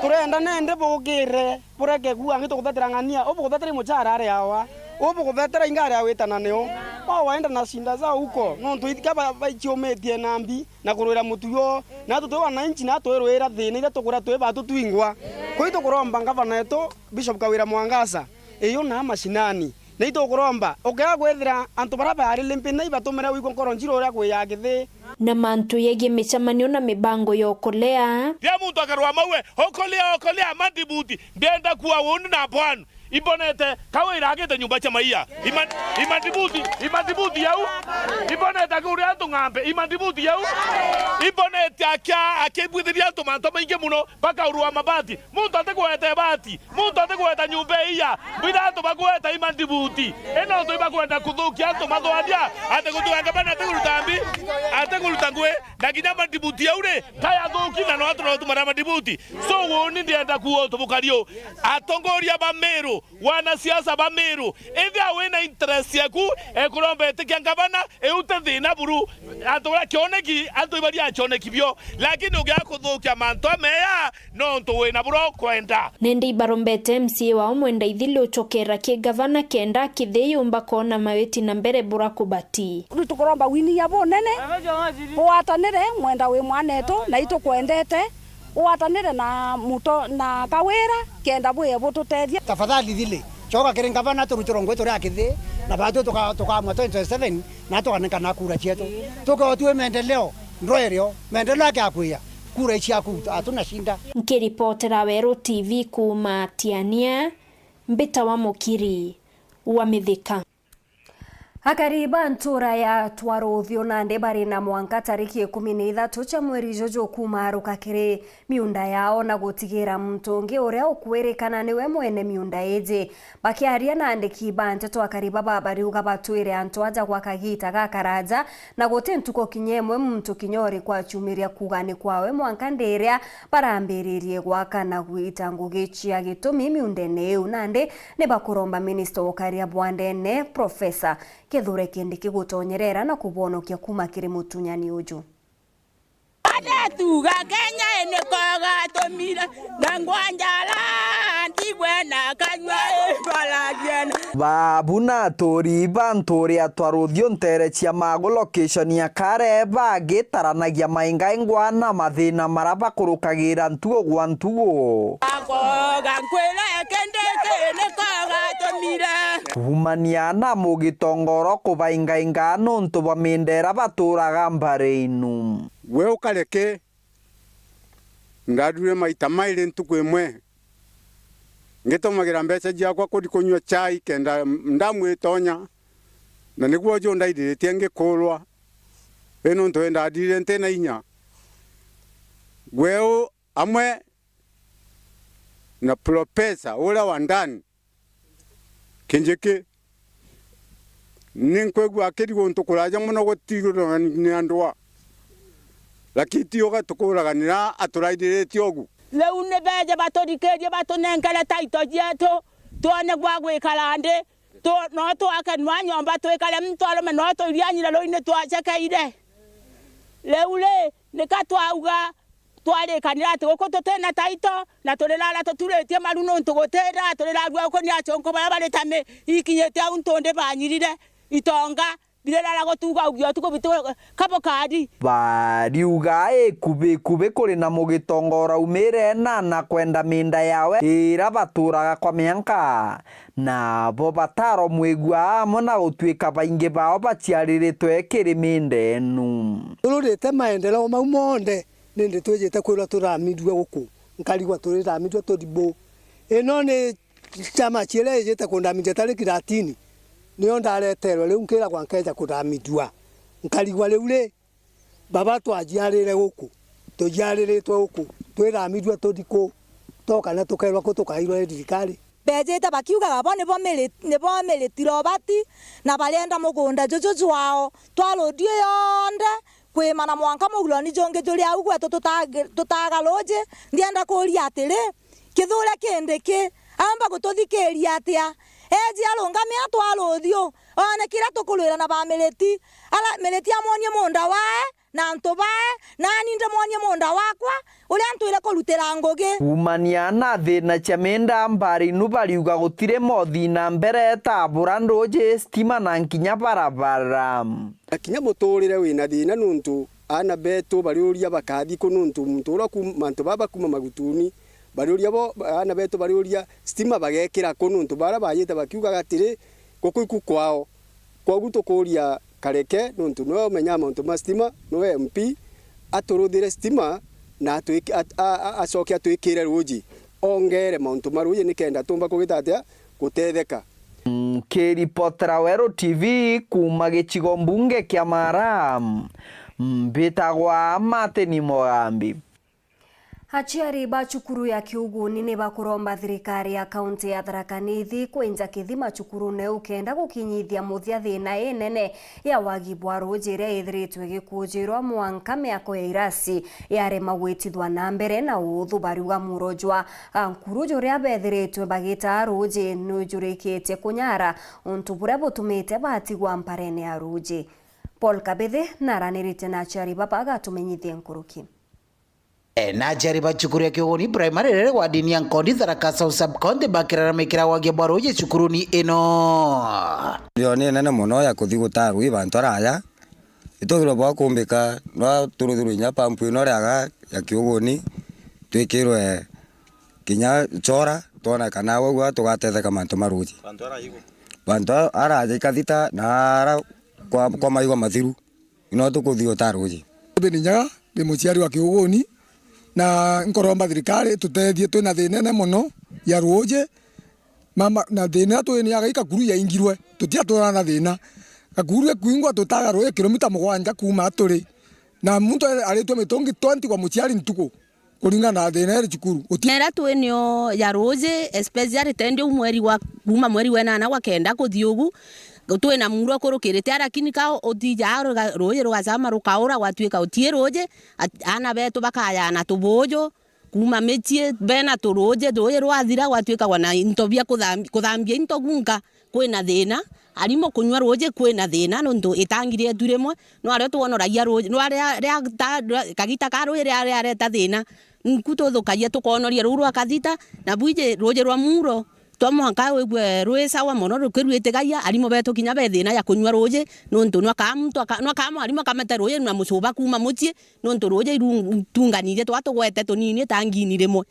Turenda nende bukire, bureke kuuga angi tukuthetera ng'ania, u bukuthetera i muchara ari awa, u bukuthetera inga ari awita na nio. Wao waenda na shinda za uko, nontu ithika ba-, baichiumitie na mbi na kurwira mutugo, na tu twi wananchi na twirwira thina iria tukuria twi batu twingwa. Kwi tukuromba ngavana wetu, Bishop Kawira Mwangaza, iyo na mashinani. Na itukuromba, ukea kwithira antu baria baari limpi na ibatumire wigua nkoro njiru uria kwi ya kithi. Na mantu yegie micemanio na mibango ya ukolea. Ria muntu akarwa mauwe, okolea, okolea, mandibuti, ndienda kuwa woni na bwanu. Imbonete, Kawira agite nyumba cia maiya. Ima-, imandibuti, imandibuti yau. Imbonete akiuria antu ng'ambe, imandibuti yau. Imbonete akia-, akibwithiria antu mantu maingi muno, bakaurua mabati. Muntu atigwete ibati. Muntu atigweta nyumba iya, mbwira antu bagweta imandibuti. Ino ntu ibakwenda kuthukia antu mathwania, ati gutuga ngavana atiguruta mbi, atiguruta ngui, na kinya mandibuti au ri, kayathuki na no atu no tumara mandibuti. So, woni ndienda kuuga untu bukari u. Atongoria ba Meru, Wanasiasa ba Meru, ethia wina interest yaku, ekuromba itikia ngavana, iute thina buru. Antu baria kioneki, antu ibaria achoneki bio. Lakini ugia kuthukia mantu ameya, nontu wina bura ukwenda. Nende ibarombete M C A wao Mwenda Ithili uchokera ki gavana kenda kithii yumba koona mawiti na mbere bura kubati. Riu tukuromba winia bunene, bwatanire, Mwenda wi mwanetu, na itukwendete, bwatanire na muto, na Kawira, kenda bwiye bututethia. Tafadhali Ithili, coka kiri ngavana turutirwe ngugi turia kithii, na batwi tuka-, tukaamua twenty twenty-seven, na tukanenkana kura cietu. Tukeotue maendeleo, ndwerio, maendeleo akiakwia, kura iciaku, hatuna shinda. Nkiripotera Weru T V kuuma Tiania, mbita wa Mukiri wa Mithika. Akari ba ntuura ya Twaruthio nandi bari na mwanka tariki ikumi na ithatu cia mweri juju kumaruka kiri miunda yao na gutigira muntu ungi uria ukwirikana niwe mwene miunda iji. Bakiaria na andiki ba nteto, akari baba bariuga batwire antu aja gwa kagiita gakaraja, na guti ntuku kinya imwe muntu kinya uriku aciumiria kuuga ni kwawe mwanka ndiria barambiririe gwaka na gwita ngugi cia gitumi miundene iu. Nandi ni bakuromba minista wa ukaria bwa ndene, Profesa Kithure Kindiki gutonyerera na kubwonokia kuuma kiri mutunyani uju. Ane tuga Kenya ene koga tumire, na ngwanjara ndigwe na kanywa ibaragiene. Babu na aturi ba ntuura ya Twaruthio ntere cia Magu location ya Kare bagitaranagia maingaingwa na mathina mara bakurukagira ntugo gwa ntugo. Akoga nkwire kende kene koga tumire. Kuumania na mugitongoro kubaingainga nontu bwa mindera baturaga mbari inu. Gwe ukareke, ndarire maita mairi ntuku imwe, ngitumagira mbeca ciakwa kuthi kunyua chai kenda ndamwitonya, na niguo uju ndairiritie ngikurwa, i nontu indadirire ntina inya. Gweu amwe na Profesa uria wa ndani, Kinjiki, ni nkwigua akiri guntu kuraja mono gutigirwa ni andua, lakini ti uga tukuraganira aturaithiritie ugu. Riu ni beje baturikirie, batunenkere taito cietu, twone gwa gwikara nthi, tu-, no twake nwa nyomba twikare, muntu arume no tuirianyire ruini twacekeire. Riu ri, nika twauga, twarikanira ati guku tutina taito, na turirara tuturitie maru nuntu gutira turirarua guku ni achonko baria bari ta mi ikinyite au ntundi banyirire itonga birirara gutuga ugia utuku bitu kabukari. Bariuga ikubi ikubi kuri na mugitongora umire na na kwenda minda yawe ira baturaga kwa mianka, nabo bataromwigua amwe na gutuika baingi bao baciariritwe kiri minda enu. Tururite maendeleo mau monthe. Nindi twijite kwirwa turamirua guku, nkarigwa turiramithua turi bu? Ino ni chama chiria ijite kundamithia tariki thirteen, nio ndareterwe riu nkiragwa nkeja kuramirua. Nkarigwa riu ri, baba twajiarire guku, tujiariritwe guku, twiramithua turi ku? Toka na tukerwa ku tukairwa ni thirikari. Bejite bakiugaga bo nibo miri-, nibo miriti Robert, na barienda mugunda juju jwao. Twaruthio yonthe kwima na mwanka muguroni jungi juri au gwetu tuta-, tutaga ruji. Ndienda kuria atiri, Kithure Kindiki aumba gututhikiria atia? Eji arungame atwa ruthio, one kiria tukurwira na ba miriti. Ara-, miriti amwonie munda wae, na antu bae, nani ndimwonie munda wakwa, uria ntwire kurutira ngugi. Kuumania na thina cia minda, mbari nu bariuga gutiri mothi na mbere ta bura nduji, stima na nkinya barabara. Na kinya muturire wina thina, nuntu aana betu bariuria bakathi ku, nuntu muntu uria ku-, mantu baa bakuma magutuni, bariuria bo, aana betu bariuria stima bagekira ku, nuntu bara bajite bakiugaga atiri, guku iku kwao. Kwogu tukuria Kareke, nontu niwe umenyaga mauntu ma stima, niwe M P, aturuthire stima na atwiki-, at-, a, a, acoke atwikire ruuji, ongere mauntu ma ruuji nikenda tumba kugita atia? Gutetheka. Nkiripotera Weru T V kuuma gicigo mbunge kia Mara, mbitagwa Martin Mogambi. Aciari ba cukuru ya Kiuguni ni bakuromba thirikari ya kaunti ya Tharaka Nithi kwinja kithima cukurune u kenda gukinyithia muthia thina inene ya wagi bwa ruuji iria ithiritwe igikuujirwa mwanka miako ya irasi yarema gwitithwa na mbere na uuthu. Bariuga muuro jwa a nkuru juria bethiritwe bagitaa ruuji nujurikitie kunyara, untu buria butumite batigwa mparene ya ruuji. Paul Kabithi naranirite na aciari baba agatumenyithia nkuruki. E, na aciari ba cukuru ya Kiuguni Primary riri wa dini ya Nkondi, Tharaka South Sub-County, bakiraramikira wagia bwa ruuji cukuruni ino. Ndio ni nene mono ya kuthi gutaa ruuji bantu araya. Itwithirwe bwa kumbika, no turuthirwe inya pampu ino riaga ya Kiuguni, twikirwe kinya chora, twona kana wau tugatetheka mantu ma ruuji. Bantu araya ikathita na ara kwa, kwa maigwa mathiru. Ino tukuthi utaa ruuji. Stephen Nyaga, ndi muciari wa Kiuguni, na nkoromba thirikari itutethie, twina thina inene mono ya ruuji. Mama, na thina iria twinayo, Gakuru yaingirwe, tutiatura na thina. Gakuru ikuingwa, tutaga ruuji kilomita mugwanja kuuma turi, na muntu aritwe mitungi twenty kwa muciari ntuku. Kuringana na thina iri cukuru, guti- Era twinio ya ruuji, especially tendi u mweri wa, kuuma mweri wa inana gwa kenda kuthi ugu, twina muuro ukurukirite, lakini ka utija ruga-, ruuji rugacama rukaura, gwatuika utii ruuji, at-, aana betu bakayana tubuuju, kuuma micii bena turuuji, ruuji rwathira gwatuikagwa na into bia kuthambi-, kuthambia into gunka. Kwina thina, arimu kunyua ruuji kwina thina, nontu itangi rietu rimwe, no ario twonoragia ruuji, no aria, ria ta, ria, kagita ka ruuji ria, riareta thina, nku tuthukagia tukonoria ruu rwa kathita, na bwiji ruuji rwa muuro, twa mwanka wigue rwi sawa mono rukiruitigagia, arimu betu kinya be thina ya kunyua ruuji, nontu nwakaa muntu aka-, nwakaa mwarimu akamate ruuji na mucuba kuuma mucii, nontu ruuji iru-, itunganirie twa tugwete tunini itangini rimwe.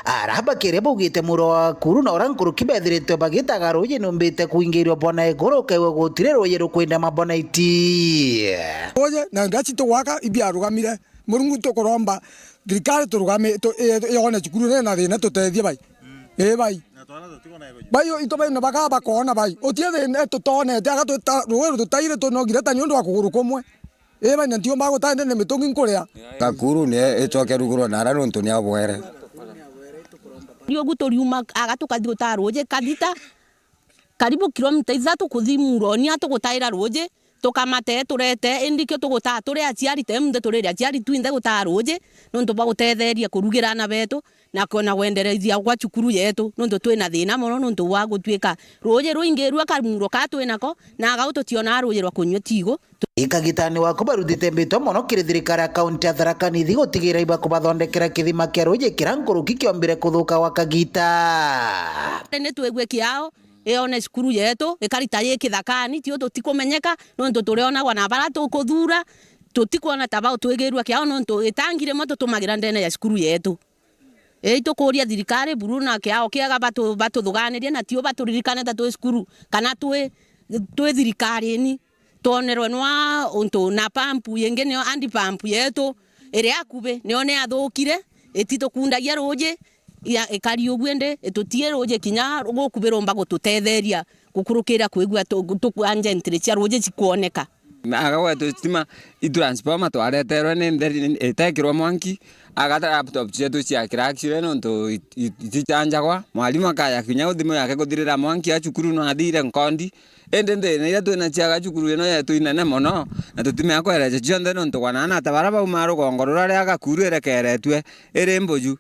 Ara bakiria baugite muuro wa Gakuru na uria nkuruki bethiritwe bagitaga ruuji numbite kuingirwa bona iguru, ukaigua gutiri ruuji rukwindama bona iti. Ruuji na ndaci tugwaka ibiarugamire. Murungu tukuromba thirikari turugame, tu-, i-, yone cukuru iri na thina, tutethie bai. Ii bai. Bai, into bai na bakaa bakoona bai. Utie thina tutonete, aga tuta-, ruuji rututaire tunogire ta niundu wa kuguru kumwe. Ii, bana ntiumba gutaa ndene mitungi nkuria. Gakuru ni icoke rugurwa nara nontu ni abwere. Riogu turiuma aga tukathi gutaa ruuji kathita, karibu kilomita ithatu kuthi muuroni, a tugutaira ruuji, tukamate turete, indi kio tugutaa turi aciari, te munthe turiri aciari twinthe gutaa ruuji, nontu bwa gutetheria kurugira aana betu. Na kwona gwenderethia gwa cukuru yetu, nontu twina thina mono nontu bwa gutuika ruuji ruingirua kamuuro kaa twinako, na agau tutionaa ruuji rwa kunyua tigo. Ikagitani wako barutite mbitwa mono kiri thirikari ya kaunti ya Tharaka Nithi gutigira iba kubathondekera kithima kia ruuji kiria nkuruki kiombire kuthuka gwa kagita. Ni twigue kiao, ione cukuru yetu ikarita yi kithakani, tio tutikumenyeka, nontu turionagwa na bara tukuthura, tutikwona ta bao twigirua kiao, nontu itangi rimwe tutumagira ndene ya cukuru yetu. Ii, itukuria thirikari buru na kiao kiega batu-, batuthuganirie, na tio baturirikane ta twi cukuru kana twi, twi thirikarini. Twonerwe nwa untu na pampu yingi, niyo hand pump yetu iri akubi, niyo ni yathukire, ititukundagia ruuji, ya, ikari ugu indi itutii ruuji kinya gukubi rumba gututetheria. Gukurukira kwigua tu-, tu-, urgently cia ruuji cikwoneka. Aga gwetu stima, i transformer twareterwe ni ntheri, itekirwa mwanki, aga laptop cietu ciakira actually nontu it-, it-, iticanjagwa. Mwarimu akaya kinya thimu yake kuthirira mwanki a cukuru no athire nkondi. Indi thina iria twina cia aga cukuru ino yetu inene mono, na tutimenya kwereca cionthe nontu kwana anata bara baumaa rugongo ruria ria Gakuru irekeretue iri mbuju.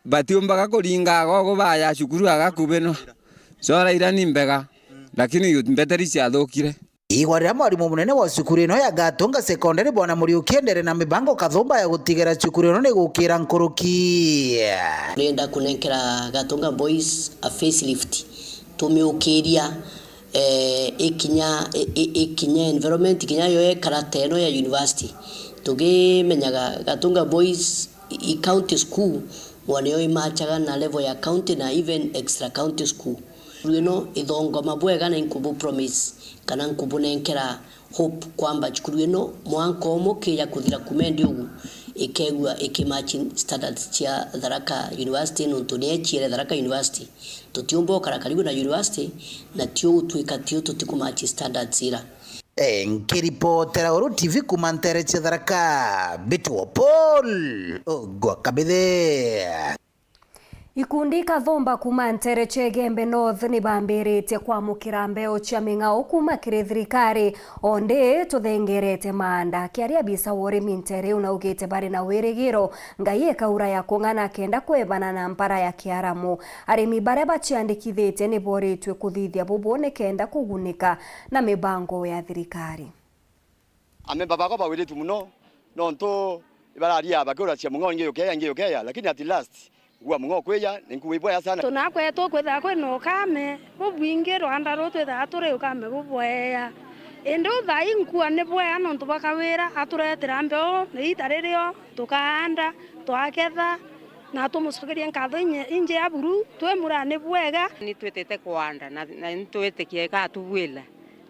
Batiumbaga kuringa aga ugu baya cukuru aga kubi no. Cora iria ni mbega, lakini youth mbeteri ciathukire. Igwa riria mwarimu munene wa cukuru ino ya Gatunga Secondary, Bwana Muriuki, endere na mibango kathumba ya gutigera cukuru ino ni gukira nkuruki. Nenda kunenkera Gatunga Boys a facelift. Tumiukiria, eh, ikinya, i-, i-, ikinya environment, kinya yo ekara ta ino ya university. Tugimenyaga Gatunga Boys i county school, mwana yo imachaga na level ya county na even extra county school. Cukuru ino ithongoma bwega na inkubu promise kana nkubunenkera hope kwamba cukuru ino mwanka umwe ukija kuthira kuma indi ugu ikegua ikimatching standards cia Tharaka University, nontu ni echiere Tharaka University. Tutiumba ukara karibu na university, na tio gutwika tio tutikumatch standards ira. E, nkiripotera Uru T V kuuma nteere cia Tharaka, mbitagwa Paul Ogwa Kabithe. Ikundi kathumba kuuma nteere cia Igembe North ni baambiritie kwamukira mbeu cia ming'ao kuuma kiri thirikari, o ndi tuthengerete maanda. Akiaria abisa wa urimi nteere iu naugite bari na wirigiro Ngai ekaura ya kung'ana kenda kwebana na mpara ya kiaramu. Arimi baria baciandikithitie ni boritue kuthithia bubu ni kenda kugunika na mibango ya thirikari. Amemba bakwa bawiritue mono, nontu ibararia bakiuracia mung'ao, ingi yukeya, ingi yukeya, lakini at last ngua mung'ao kwija, ni nkuuga ibwega sana. Tunakwetwo kwithaga kwina ukame bubwingi, rwanda ruu twithaga turi ukame bubwega. Indi u thaai nkua ni bwega nontu bwa Kawira aturetera mbeu na iita ririo tukaanda, twaketha, na tumucokerie nkatho inye-, inji ya buru, twi mura ni bwega. Ni twitite kwanda na, na ni twitikia ikatubwila,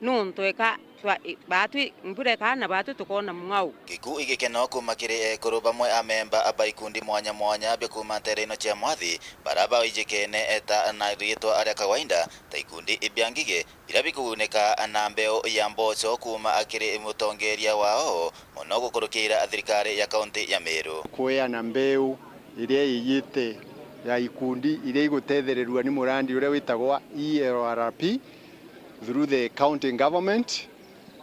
nontu eka twa-, i-, baatwi mbura ikaa na baatwi tukoona mung'ao. Gikuu igikeno kuuma kiri ekuru bamwe a memba ba ikundi mwanya mwanya bia kuuma nteere ino cia Mwathi, baria baijikene eta na riitwa ria kawaida ta ikundi bia ngigi, biria bikugunika na mbeu ya mboco kuuma kiri mutongeria wao mono gukurukira thirikari ya kaunti ya Meru. Kweana mbeu iria iyite ya ikundi iria igutethereria ni murandi uria witagwa E L R P through the county government,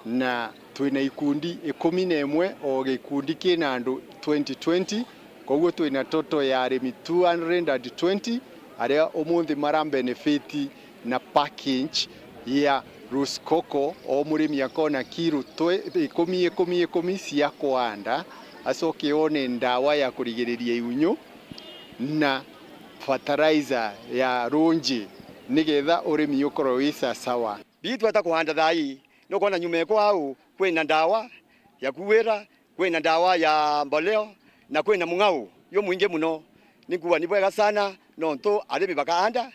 na twina ikundi ikumi na imwe, o gikundi kina andu twenty twenty. Koguo twina total ya arimi two hundred and twenty aria umunthi mara benefit na package ya Ruscoco, o murimi akona kiro twe-, ikumi, ikumi, ikumi cia kuanda, acoke one ndawa ya kurigiriria igunyu na fertilizer ya runji, nigetha urimi ukorwe wi sasawa. Biitweta kuanda thaai, nukwona nyuma ekwa au kwina ndawa ya kuwira, kwina ndawa ya mboleo, na kwina mung'ao jumwingi mono. Ni nkuuga ni bwega sana, nontu arimi bakaanda,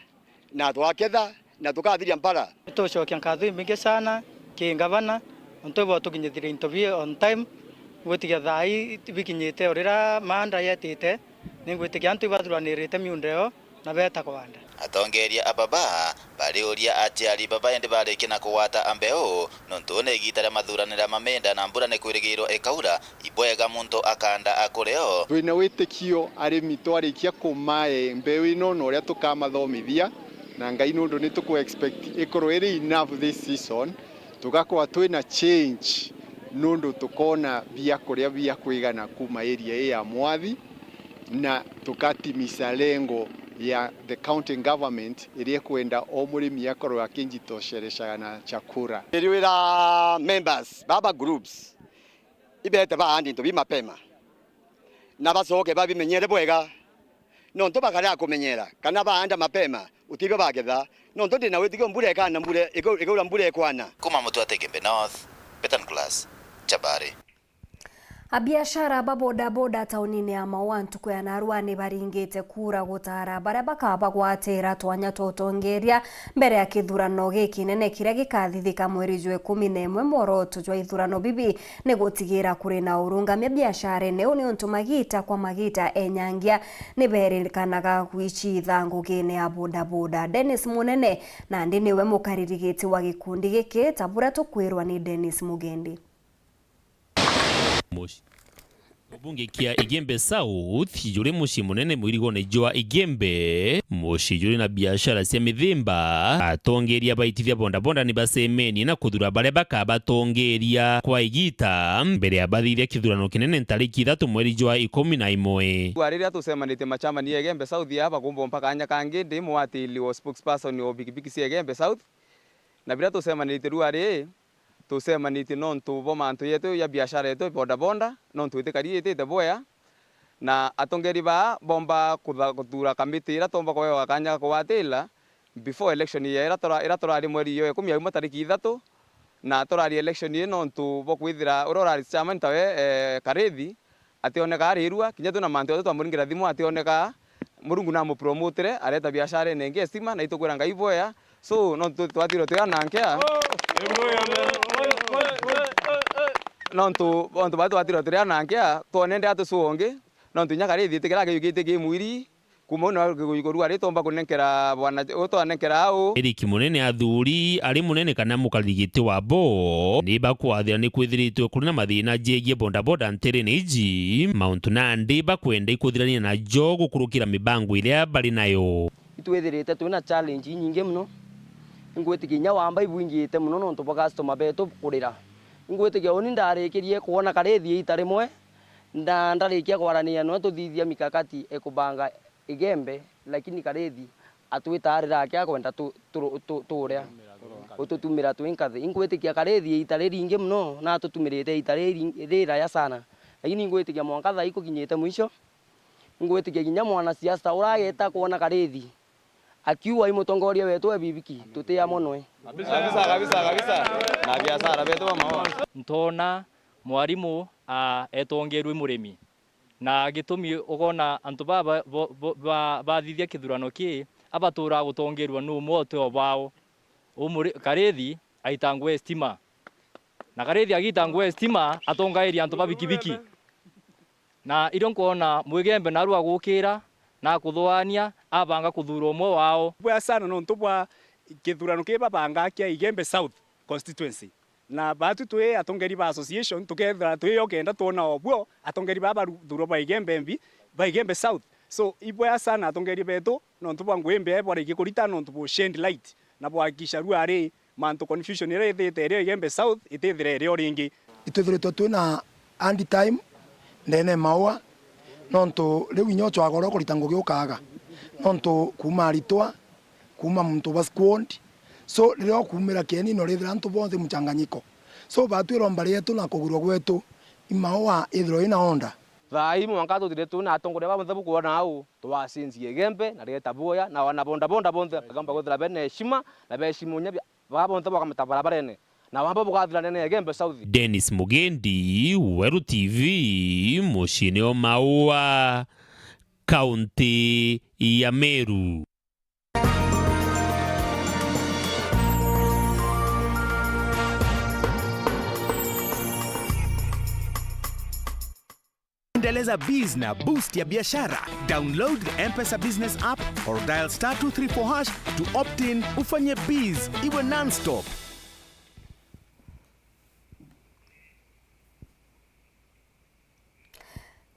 na twaketha, na tukathiria mpara. Tucokia nkatho imbingi sana ki ngavana, nontu ibwatukinyithirie into bi on time, gwitikia thaai bikinyite o riria maanda yetite. Ningwitikia antu ibathuranirite miunda iyo na beeta kwanda. Atongeria a baba bariuria aciari baba indi barikia na kugwata mbeu, nontu uu ni igiita ria mathuranira ma minda na mbura ni kwirigirwa ikaura, ibwega muntu akanda akure o. Twina witikio arimi twarikia kumae mbeu ino na uria tukamathomithia, na Ngai nontu ni tuku expect ikorwe iri enough this season, tugakorwa twina change nontu tukoona biakuria bia kwigana kuuma area ii ya Mwathi, na tukatimiza lengo ya the county government iria ikwenda o murimi akorwe akinjitoshereshaga na chakura. Ndiriwira members baba groups ibete baandi into bi mapema, na bacoke babimenyere bwega, nontu bakarega kumenyera kana baanda mapema, utibio bagetha, nontu ndina witikio mbura ikana, mbura iku-, ikaura mbura ikwana. Kuuma Mutwate Igembe North, Betan Class, Chabari. Abiashara ba bodaboda taunini ya Maua ntuku ya narua ni baringite kura gutara baria bakabagwatira twanya twa utongeria mbere ya kithurano gikinene kiria gikathithika mweri jwa ikumi na imwe. Mworoto jwa ithurano bibi ni gutigira kuri na urungamia biasharene iu, niuntu magita kwa magita enyangia ni berikanaga gwicitha ngugine ya bodaboda. Dennis Munene nandi niwe mukaririgiti wa gikundi giki, ta buria tukwirwa ni Dennis Mugendi. Muci-, Mbunge kia Igembe South, juri mucii munene mwirigone jwa Igembe, mucii juri na biashara cia mithemba. Atongeria baitithia bodaboda ni bacemenie na kuthura baria bakabatongeria kwa igita mbere ya bathithia kithurano kinene ntariki ithatu mweri jwa ikumi na imwe. Kwa riria tucemanitie machamani ya Igembe South ya bakumba mpa kanya kangi ndi muwatili wa spokesperson wa bikibiki cia Igembe South, na biria tucemanitie rua ri, tucemanitie nontu bwa mantu yetu ya biashara yetu bodaboda, nontu itikari itite bwea, na atongeri baa bomba kutha-, kuthura kamiti iria tomba kuewa kanya ga kugwatira before election ya iria tura-, iria turari mweri yo ikumi na imwe tariki ithatu, na turari election ii nontu bwa kwithira uria urari chairman tawe, eh, Karithi, ationekaa arirua, kinya twina mantu jatwe twamuringira thimu ationekaa. Murungu namupromotire, areta biasharene ingi ya stima, na itukwira Ngai bwea. So, nontu twatirwe turi anankia. Nontu, nontu baria twatirwe turi anankia, twone ndi atucuu ungi, nontu inya Karithi itikira kiyukite ki mwiri, Kuuma uu na iguru ria riu twomba kunenkera bwana, utwanenkera au. Eric Munene Athuri ari munene kana mukariri giti wa bo, ni bakwathira ni kwithiritwe kuri na mathina jegie bodaboda nterene iji, mauntu nandi bakwenda ikuthirania najo gukurukira mibango iria bari nayo. Itwithirite twina challenge inyingi mono. Ingwitikia inya wamba ibwingite mono nontu bwa customer betu kurira. Ingwitikia uni ndarikirie kwona karithi iita rimwe, na ndarikia kwaraniria nwe tuthithia mikakati ikubanga Igembe, lakini karithi atwitarira aki akwenda tu-, tu-, tu-, turia ututumira twi nkathi. Ingwitikia karithi iita riringi mono, na atutumirite iita riri-, riraya sana. Lakini ingwitikia mwanka thaa ii kukinyite mwisho. Ingwitikia kinya mwanasiasa urageta kwona karithi akiuga i mutongoria wetu e bibiki, tuti amwe nwe. Kabisa, kabisa, kabisa. Na biashara betu bamwe. Ntona mwarimu, a, etongerwe murimi. Na gitumi ukoona antu baba bo-, bo-, ba-, bathithia kithurano ki, abaturaa gutongerwa ni umwe uti o bao. Umuri-, Karithi aita nguo ya stima. Na Karithi agiita nguo ya stima, atongairia antu ba bikibiki. Na irio nkwona Mwigembe naru agukira na akuthuania, abanga kuthuura umwe wao. Bwea sana nontu bwa kithurano kii babangaa kia Igembe South constituency. Na baatu twi atongeri ba association, tukethira twi o kenda twona o buo atongeri baa bathuurwa ba Igembe mbi, ba Igembe South. So, ibwea sana atongeri betu nontu bwa ngugi mbea bwarikie kurita nontu bu shed light na bwahakikisha rua ri mantu confusion iria ithite irio Igembe South itithire irio ringi. Itwithiritwe twi na hard time ndene maua, nontu riu inya ucwaga uria ukurita ngugi ukaaga, nontu kuuma aritwa, kuuma muntu uba squad. So, riria ukuumira kieni, norithira antu bonthe mchanganyiko. So, batwirwa mbari yetu na kugurwa gwetu, imaua ithirwa ina order. Thaa ii mwanka tutire tuna atongoria babonthe bukwona au, twacincie Igembe, na rieta buoya, na wana bodaboda bonthe, bagomba kwithira bena heshima, na beheshimu nya bia-, babonthe bakamata barabarene, na wamba bugathira nene ya Igembe South. Dennis Mugendi, Weru T V, muciini o Maua, kaunti ya Meru. Endeleza biz na boost ya biashara. Download the M-Pesa Business app or dial star two three four hash to opt in, ufanye biz iwe non-stop.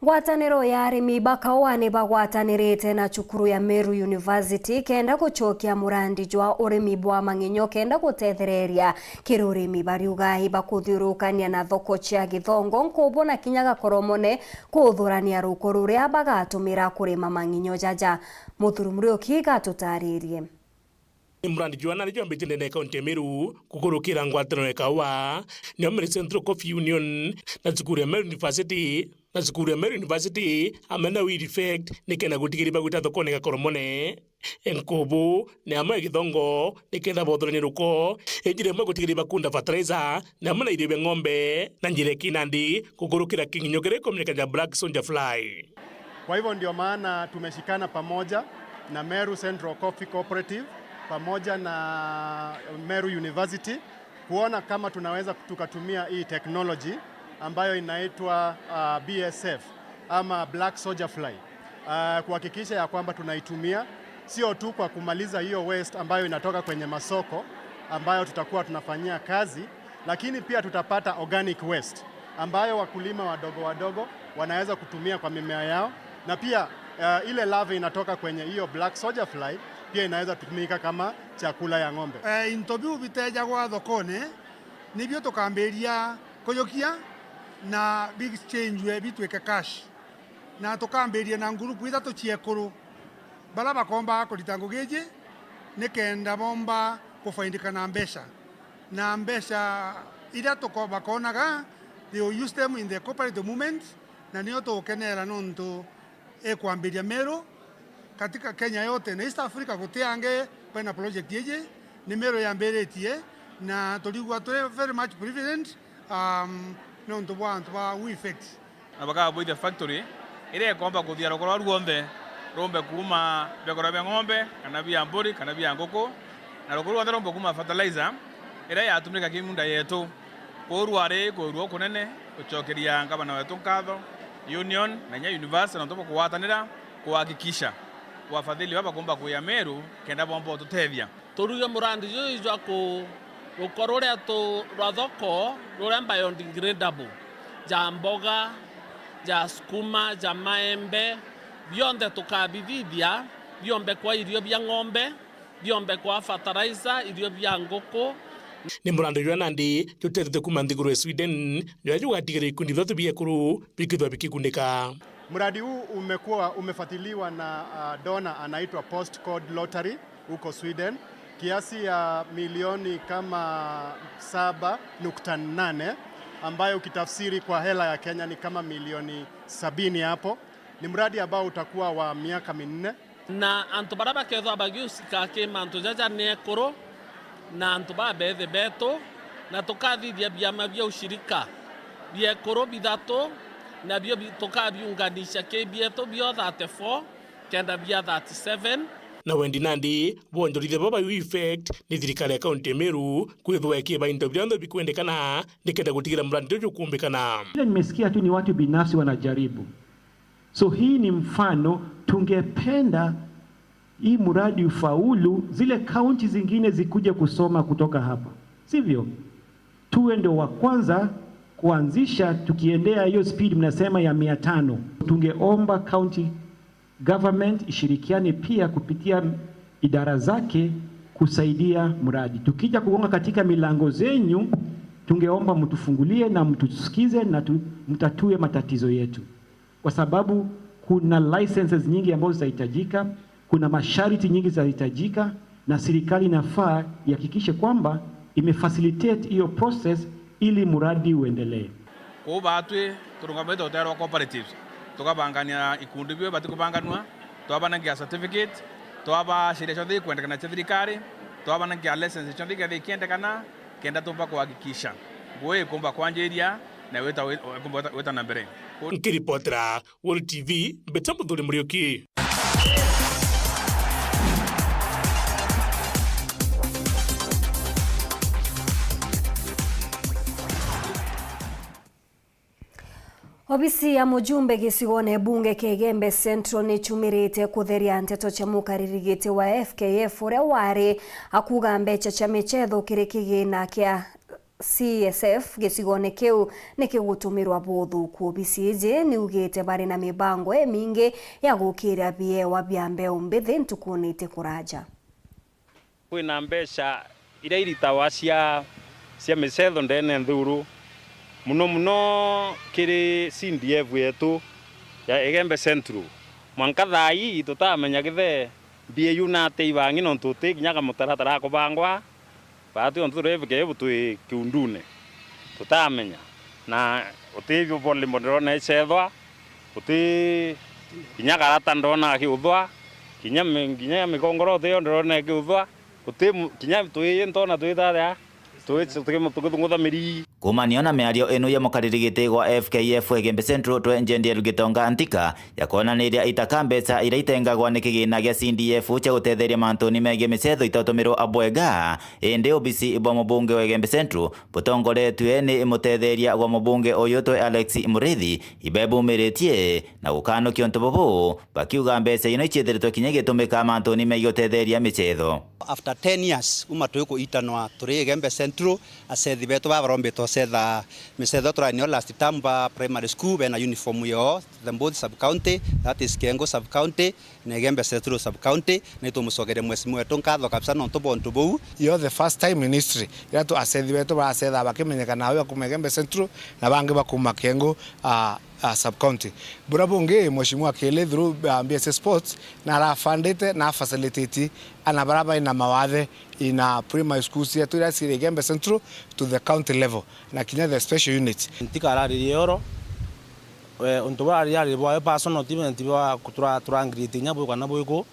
Ngwataniro ya arimi ba kaua ni bagwatanirite na cukuru ya Meru University kenda gucokia murandi jwa urimi bwa mang'inyo kenda gutethereria kiri urimi. Bariuga ibakuthiurukania na thoko cia Githongo, Nkubu na kinya Gakoromone kuthurania ruko ruria bagatumira kurima mang'inyo jaja. Muthuri Muriuki gatutaririe. Ni murandi jwa nari jwambitie ndene ya kaunti ya Meru, kukurukira ngwataniro ya kaua, nio Meru Central Coffee Union, na cukuru ya Meru University, na cukuru ya Meru University, amwe na Weed Effect, nikenda gutigiria bagwita thokone ya Gakoromone. Nkubu, ni amwe ya Githongo, nikenda bothorania ruko, injira imwe gutigiria bakunda fertilizer, ni amwe na irio bia ng'ombe, na njira ya kinandi, kukurukira kinginyo kiria ikumenyeka ja Black Soldier Fly. Kwa hivyo ndio maana tumeshikana pamoja na Meru Central Coffee Cooperative pamoja na Meru University kuona kama tunaweza tukatumia hii technology ambayo inaitwa, ah, B S F ama Black Soldier Fly, ah, kuhakikisha ya kwamba tunaitumia sio tu kwa kumaliza hiyo waste ambayo inatoka kwenye masoko ambayo tutakuwa tunafanyia kazi, lakini pia tutapata organic waste ambayo wakulima wadogo wadogo wanaweza kutumia kwa mimea yao, na pia, eh, ile larvae inatoka kwenye hiyo black soldier fly pia inaweza tumika kama chakula ya ng'ombe. Eh, into biu bitejagwa thokone nibio tukambiria kujukia na bichenjwe bitwike cash, na tukambiria na ngurupu ithatu ciekuru. Baria bakombaga kurita ngugi iji nikenda bomba kufaindika na mbeca, na mbeca iria tuko-, bakonaga, they will use them in the cooperative movement, na nio tugukenera nontu ikwambiria Meru katika Kenya yote na East Africa guti angi bena project iji, ni Meru yambiritie, na turigua turi very much privileged, um, nontu bwa antu ba Weed Effect. Na bakaboithia factory iria ikomba kuthia rukoro ruonthe, rumbe kuuma biakura bia ng'ombe, kana bia mburi, kana bia nguku, na rukoro ruonthe rumbe kuuma fertilizer iria yatumika kimunda yetu. Kuu rwari kuurua kunene gucokeria ngavana wetu nkatho, union, na inya university nontu bwa kugwatanira kuhakikisha Wafadhili baba kumba kuya Meru kenda bomba ututethia. Turuge murandi juju jwa ku-, ruko ruria tu-, rwa thoko ruria biodegradable, ja mboga, ja sukuma, ja maembe, bionthe tukabithithia biombe kwa irio bia ng'ombe, biombe kwa fertilizer, irio bia nguku. Ni murandi jwa nandi jutetete kuma nthiguru ya Sweden, jwa jugatigira ikundi bithatu bia ekuru bikithwa bikigunika. Mradi huu umekuwa umefuatiliwa na, ah, donor anaitwa Postcode Lottery huko Sweden, kiasi ya milioni kama saba nukta nane, ambayo ukitafsiri kwa hela ya Kenya ni kama milioni sabini hapo. Ni mradi ambao utakuwa wa miaka minne. Na antu baria bakethwa bagiusika ki mantu jaja ni ekuru, na antu babethi betu, na tukathithia biama bia ushirika bia ekuru bithatu, nabio bi-, tukabiunganisha ki bietu bio thirty-four, kenda bia thirty-seven. Na wendi nandi, bwonjorithia baba yu effect ni thirikari ya kaunti ya Meru kwithwa ikiba into bionthe bikwendekana nikenda gutigira murandi juju jukumbikana. Ile nimesikia tu ni watu binafsi wanajaribu. So hii ni mfano, tungependa hii mradi ufaulu, zile kaunti zingine zikuje kusoma kutoka hapa, sivyo? Tuwe ndio wa kwanza kuanzisha, tukiendea hiyo speed mnasema ya mia tano. Tungeomba county government ishirikiane pia kupitia idara zake kusaidia mradi. Tukija kugonga katika milango zenyu, tungeomba mtufungulie na mtusikize na tu-, mtatue matatizo yetu. Kwa sababu kuna licenses nyingi ambazo zitahitajika, kuna masharti nyingi zitahitajika, na serikali inafaa ihakikishe kwamba imefacilitate hiyo process ili mradi uendelee. Kwou baatwi turungamite uteere rwa cooperatives, tukabangania ikundi biu bibati kubanganua, twabanenkia certificate, twaba sheria cionthe ikwendekana cia thirikari, twabanenkia license cionthe ikethia ikiendekana, kenda tumba kuhakikisha ngugi ikumba kwanjiria na wita, wita, wita, wita na mbere. Nkiripotera World T V, Mbeta Muthuri Muriuki. Obisi ya mujumbe gicigone bunge kia Igembe Central nichumirite kutheria nteto cia mukaririgiti wa F K F uria wari akuuga mbeca cia michetho kiri kigina kia C S F gicigone kiu nikigutumirwa buthuku. Obisi iji niugite bari na mibango imingi ya gukiria biewa bia mbeu mbithi ntukuni itikuraja. Kwina mbeca iria iritagwa cia, cia michetho ndene nthuru, muno muno kiri C D F yetu ya Igembe Central. Mwanka thaa ii tutamenya githe mbia iu nate ibangi, nontu uti kinya kamutaratara ga kubangwa. Baatwi ontu turi F K F twi kiundune, tutamenya. Na uti volleyball ndirona icethwa, uti kinya karata ndona akiuthwa, kinya mi-, kinya mikongoro uti yo ndirona ikiuthwa, uti mu-, kinya twi ntona twitaria, twi-, tuki-, tukithungutha mirii. Kuumanio na miario ino ya mukaririgiti gwa F K F Igembe Central twe Njendia Rugitonga Ntika, ya kwonaniria itaka mbeca iria itengagwa ni kigina gia C D F cia gutetheria mantuni megii michetho itautumirwa abwega. Indi obisi bwa mubunge wa Igembe Central butongoretue ni mutetheria gwa mubunge uyu twe Alex Murithi, ibebumiritie na gukanukia untu bubu, bakiuga mbeca ino iciithiritwe kinya igitumika mantuni megii gutetheria michetho. After ten years, uma twikuitanwa turi Igembe Central, acethi betu baba barombitwe acetha micetho turainio last term ba primary school bena uniform yo, the both sub county, that is Kiengu sub county, na Igembe Central sub county, na itumucokeria mheshimiwa wetu nkatho kabisa nontu bwa untu buu. Yo the first time in history, ira tu acethi betu baracetha bakimenyekana au ya kuma Igembe Central, na bangi bakuma Kiengu, ah, ah, sub county. Bura bungi, Mheshimiwa Kiele through, ah, B S S Sports, na arafundite na afacilitate ana bara baina mawathe in, ah, primary schools cietu iria ciri Igembe Central to the county level, na kinya the special units. Ntika araririe oro, eh, untu bwa araririe bwawe personal, ti benti bwa kutura-, turangirite inya bwi kana bwiku.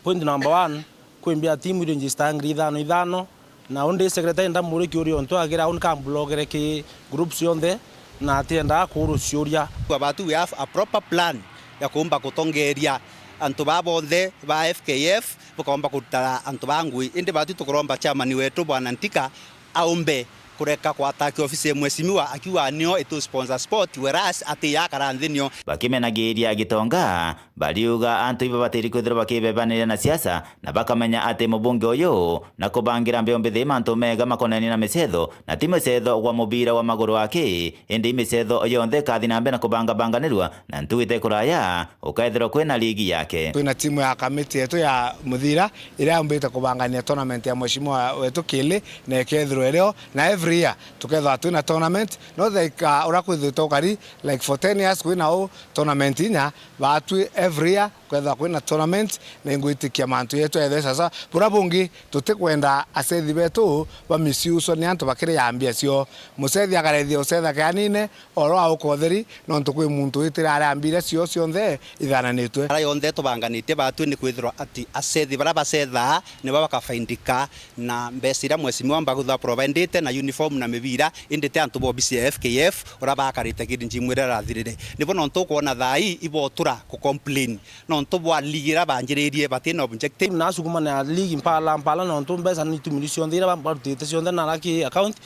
Point number one, kwi mbia timu irio njista ngiri ithano ithano, na undi secretary ndamuri kiuria untu agira au nkamblogere ki groups yonthe, na atiendaa kuurwa ciuria. Kwa batu we have a proper plan ya kuumba gutongeria antu baa bonthe ba F K F, bukaumba kurutara antu ba ngui. Indi batu tukuromba chairman wetu Bwana Ntika aumbe kureka kwataki ofisi ya mheshimiwa akiuga nio itu sponsor sport, whereas ati yakara nthi nio. Bakimenagiria Gitonga, bariuga antu ibabatiri kwithirwa bakibebaniria na siasa, na bakamenya ati mubunge uyu na kubangira mbeu mbithi mantu mega makonainie na micetho, na ti micetho gwa mubira wa maguru aki, indi micetho yonthe ikathi na mbere na kubangabanganirua, na ntugu ite kuraya ukaethirwa kwina ligi yake. Twina timu ya kamiti yetu ya muthira iria yaumbite kubangania tournament ya mheshimiwa wetu Kili, na ikethirwa irio, na every year tukethirwa twina tournament, not like, uh, uria kwithirite ukari, like, for ten years kwina u tournament inya, batwi every year kwethirwa kwina tournament, na ingwitikia mantu yetu ethwe sasa. Buria bungi, tutikwenda acethi betu ba misuse ni antu bakiri ya mbia cio. Mucethi akarethia ucetha kianine, oro auka utheri, nontu kwi muntu witire aria mbia iria cio cionthe ithananitwe. Ara yonthe tubanganitie batwi ni kwithirwa ati acethi baria bacethaa nibo bakafaindika na mbeca iria mheshimiwa Mbagutha providite na uniform na mibira, indi ti antu ba obisi ya F K F uria bakarite kiri njimu iria irathirire. Nibo nontu ukwona thaa ii ibotura ku complain nontu bwa ligi iria banjiririe batina objective. Na asukumane na ligi mpala mpala nontu mbeca ni itumiri cionthe iria ba-, barutite cionthe na laki account,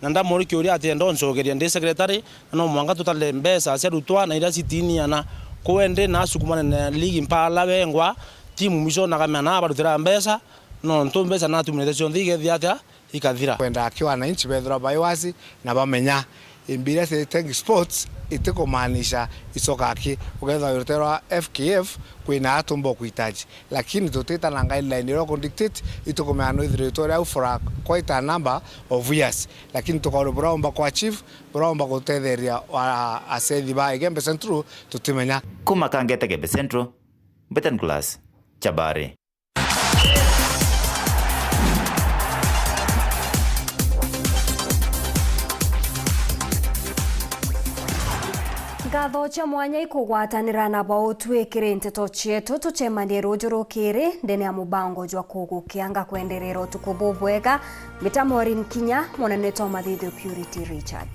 na ndamuri kiuria ati enda uncokeria ndi secretary, na no mwanka tutare mbeca cia rutwa na iria citiniana. Kuu endi na asukumane na ligi mpala wengwa, timu mwisho na kamea na barutira mbeca, nontu mbeca natumirite cionthe igethia atia ikathira. Kwenda aki wananchi bethirwa bai wasi na bamenya, imbi iria ciitegi sports itikumaanisha icoka aki. Ukethirwa rutere rwa F K F kwina atumba kuhitaji, lakini tutita na guideline iria kudictate, itukumenya no ithiritwe riu for a quite a number of years, lakini tukaona buraomba kwa chief, buraomba gutetheria wa acethi ba Igembe Central tutimenya. Kuma Kangete Gembe Central, Betan Class, Chabari. Ngatho cia mwanya ikugwatanira na bautwi kiri nteto cietu. Tucemanie ruju rukiri ndene ya mubango jwa kugukia. Ngakwenderera utuku bubwega. Mbita Maureen Kinya, mwanene twa mathithio Purity Richard.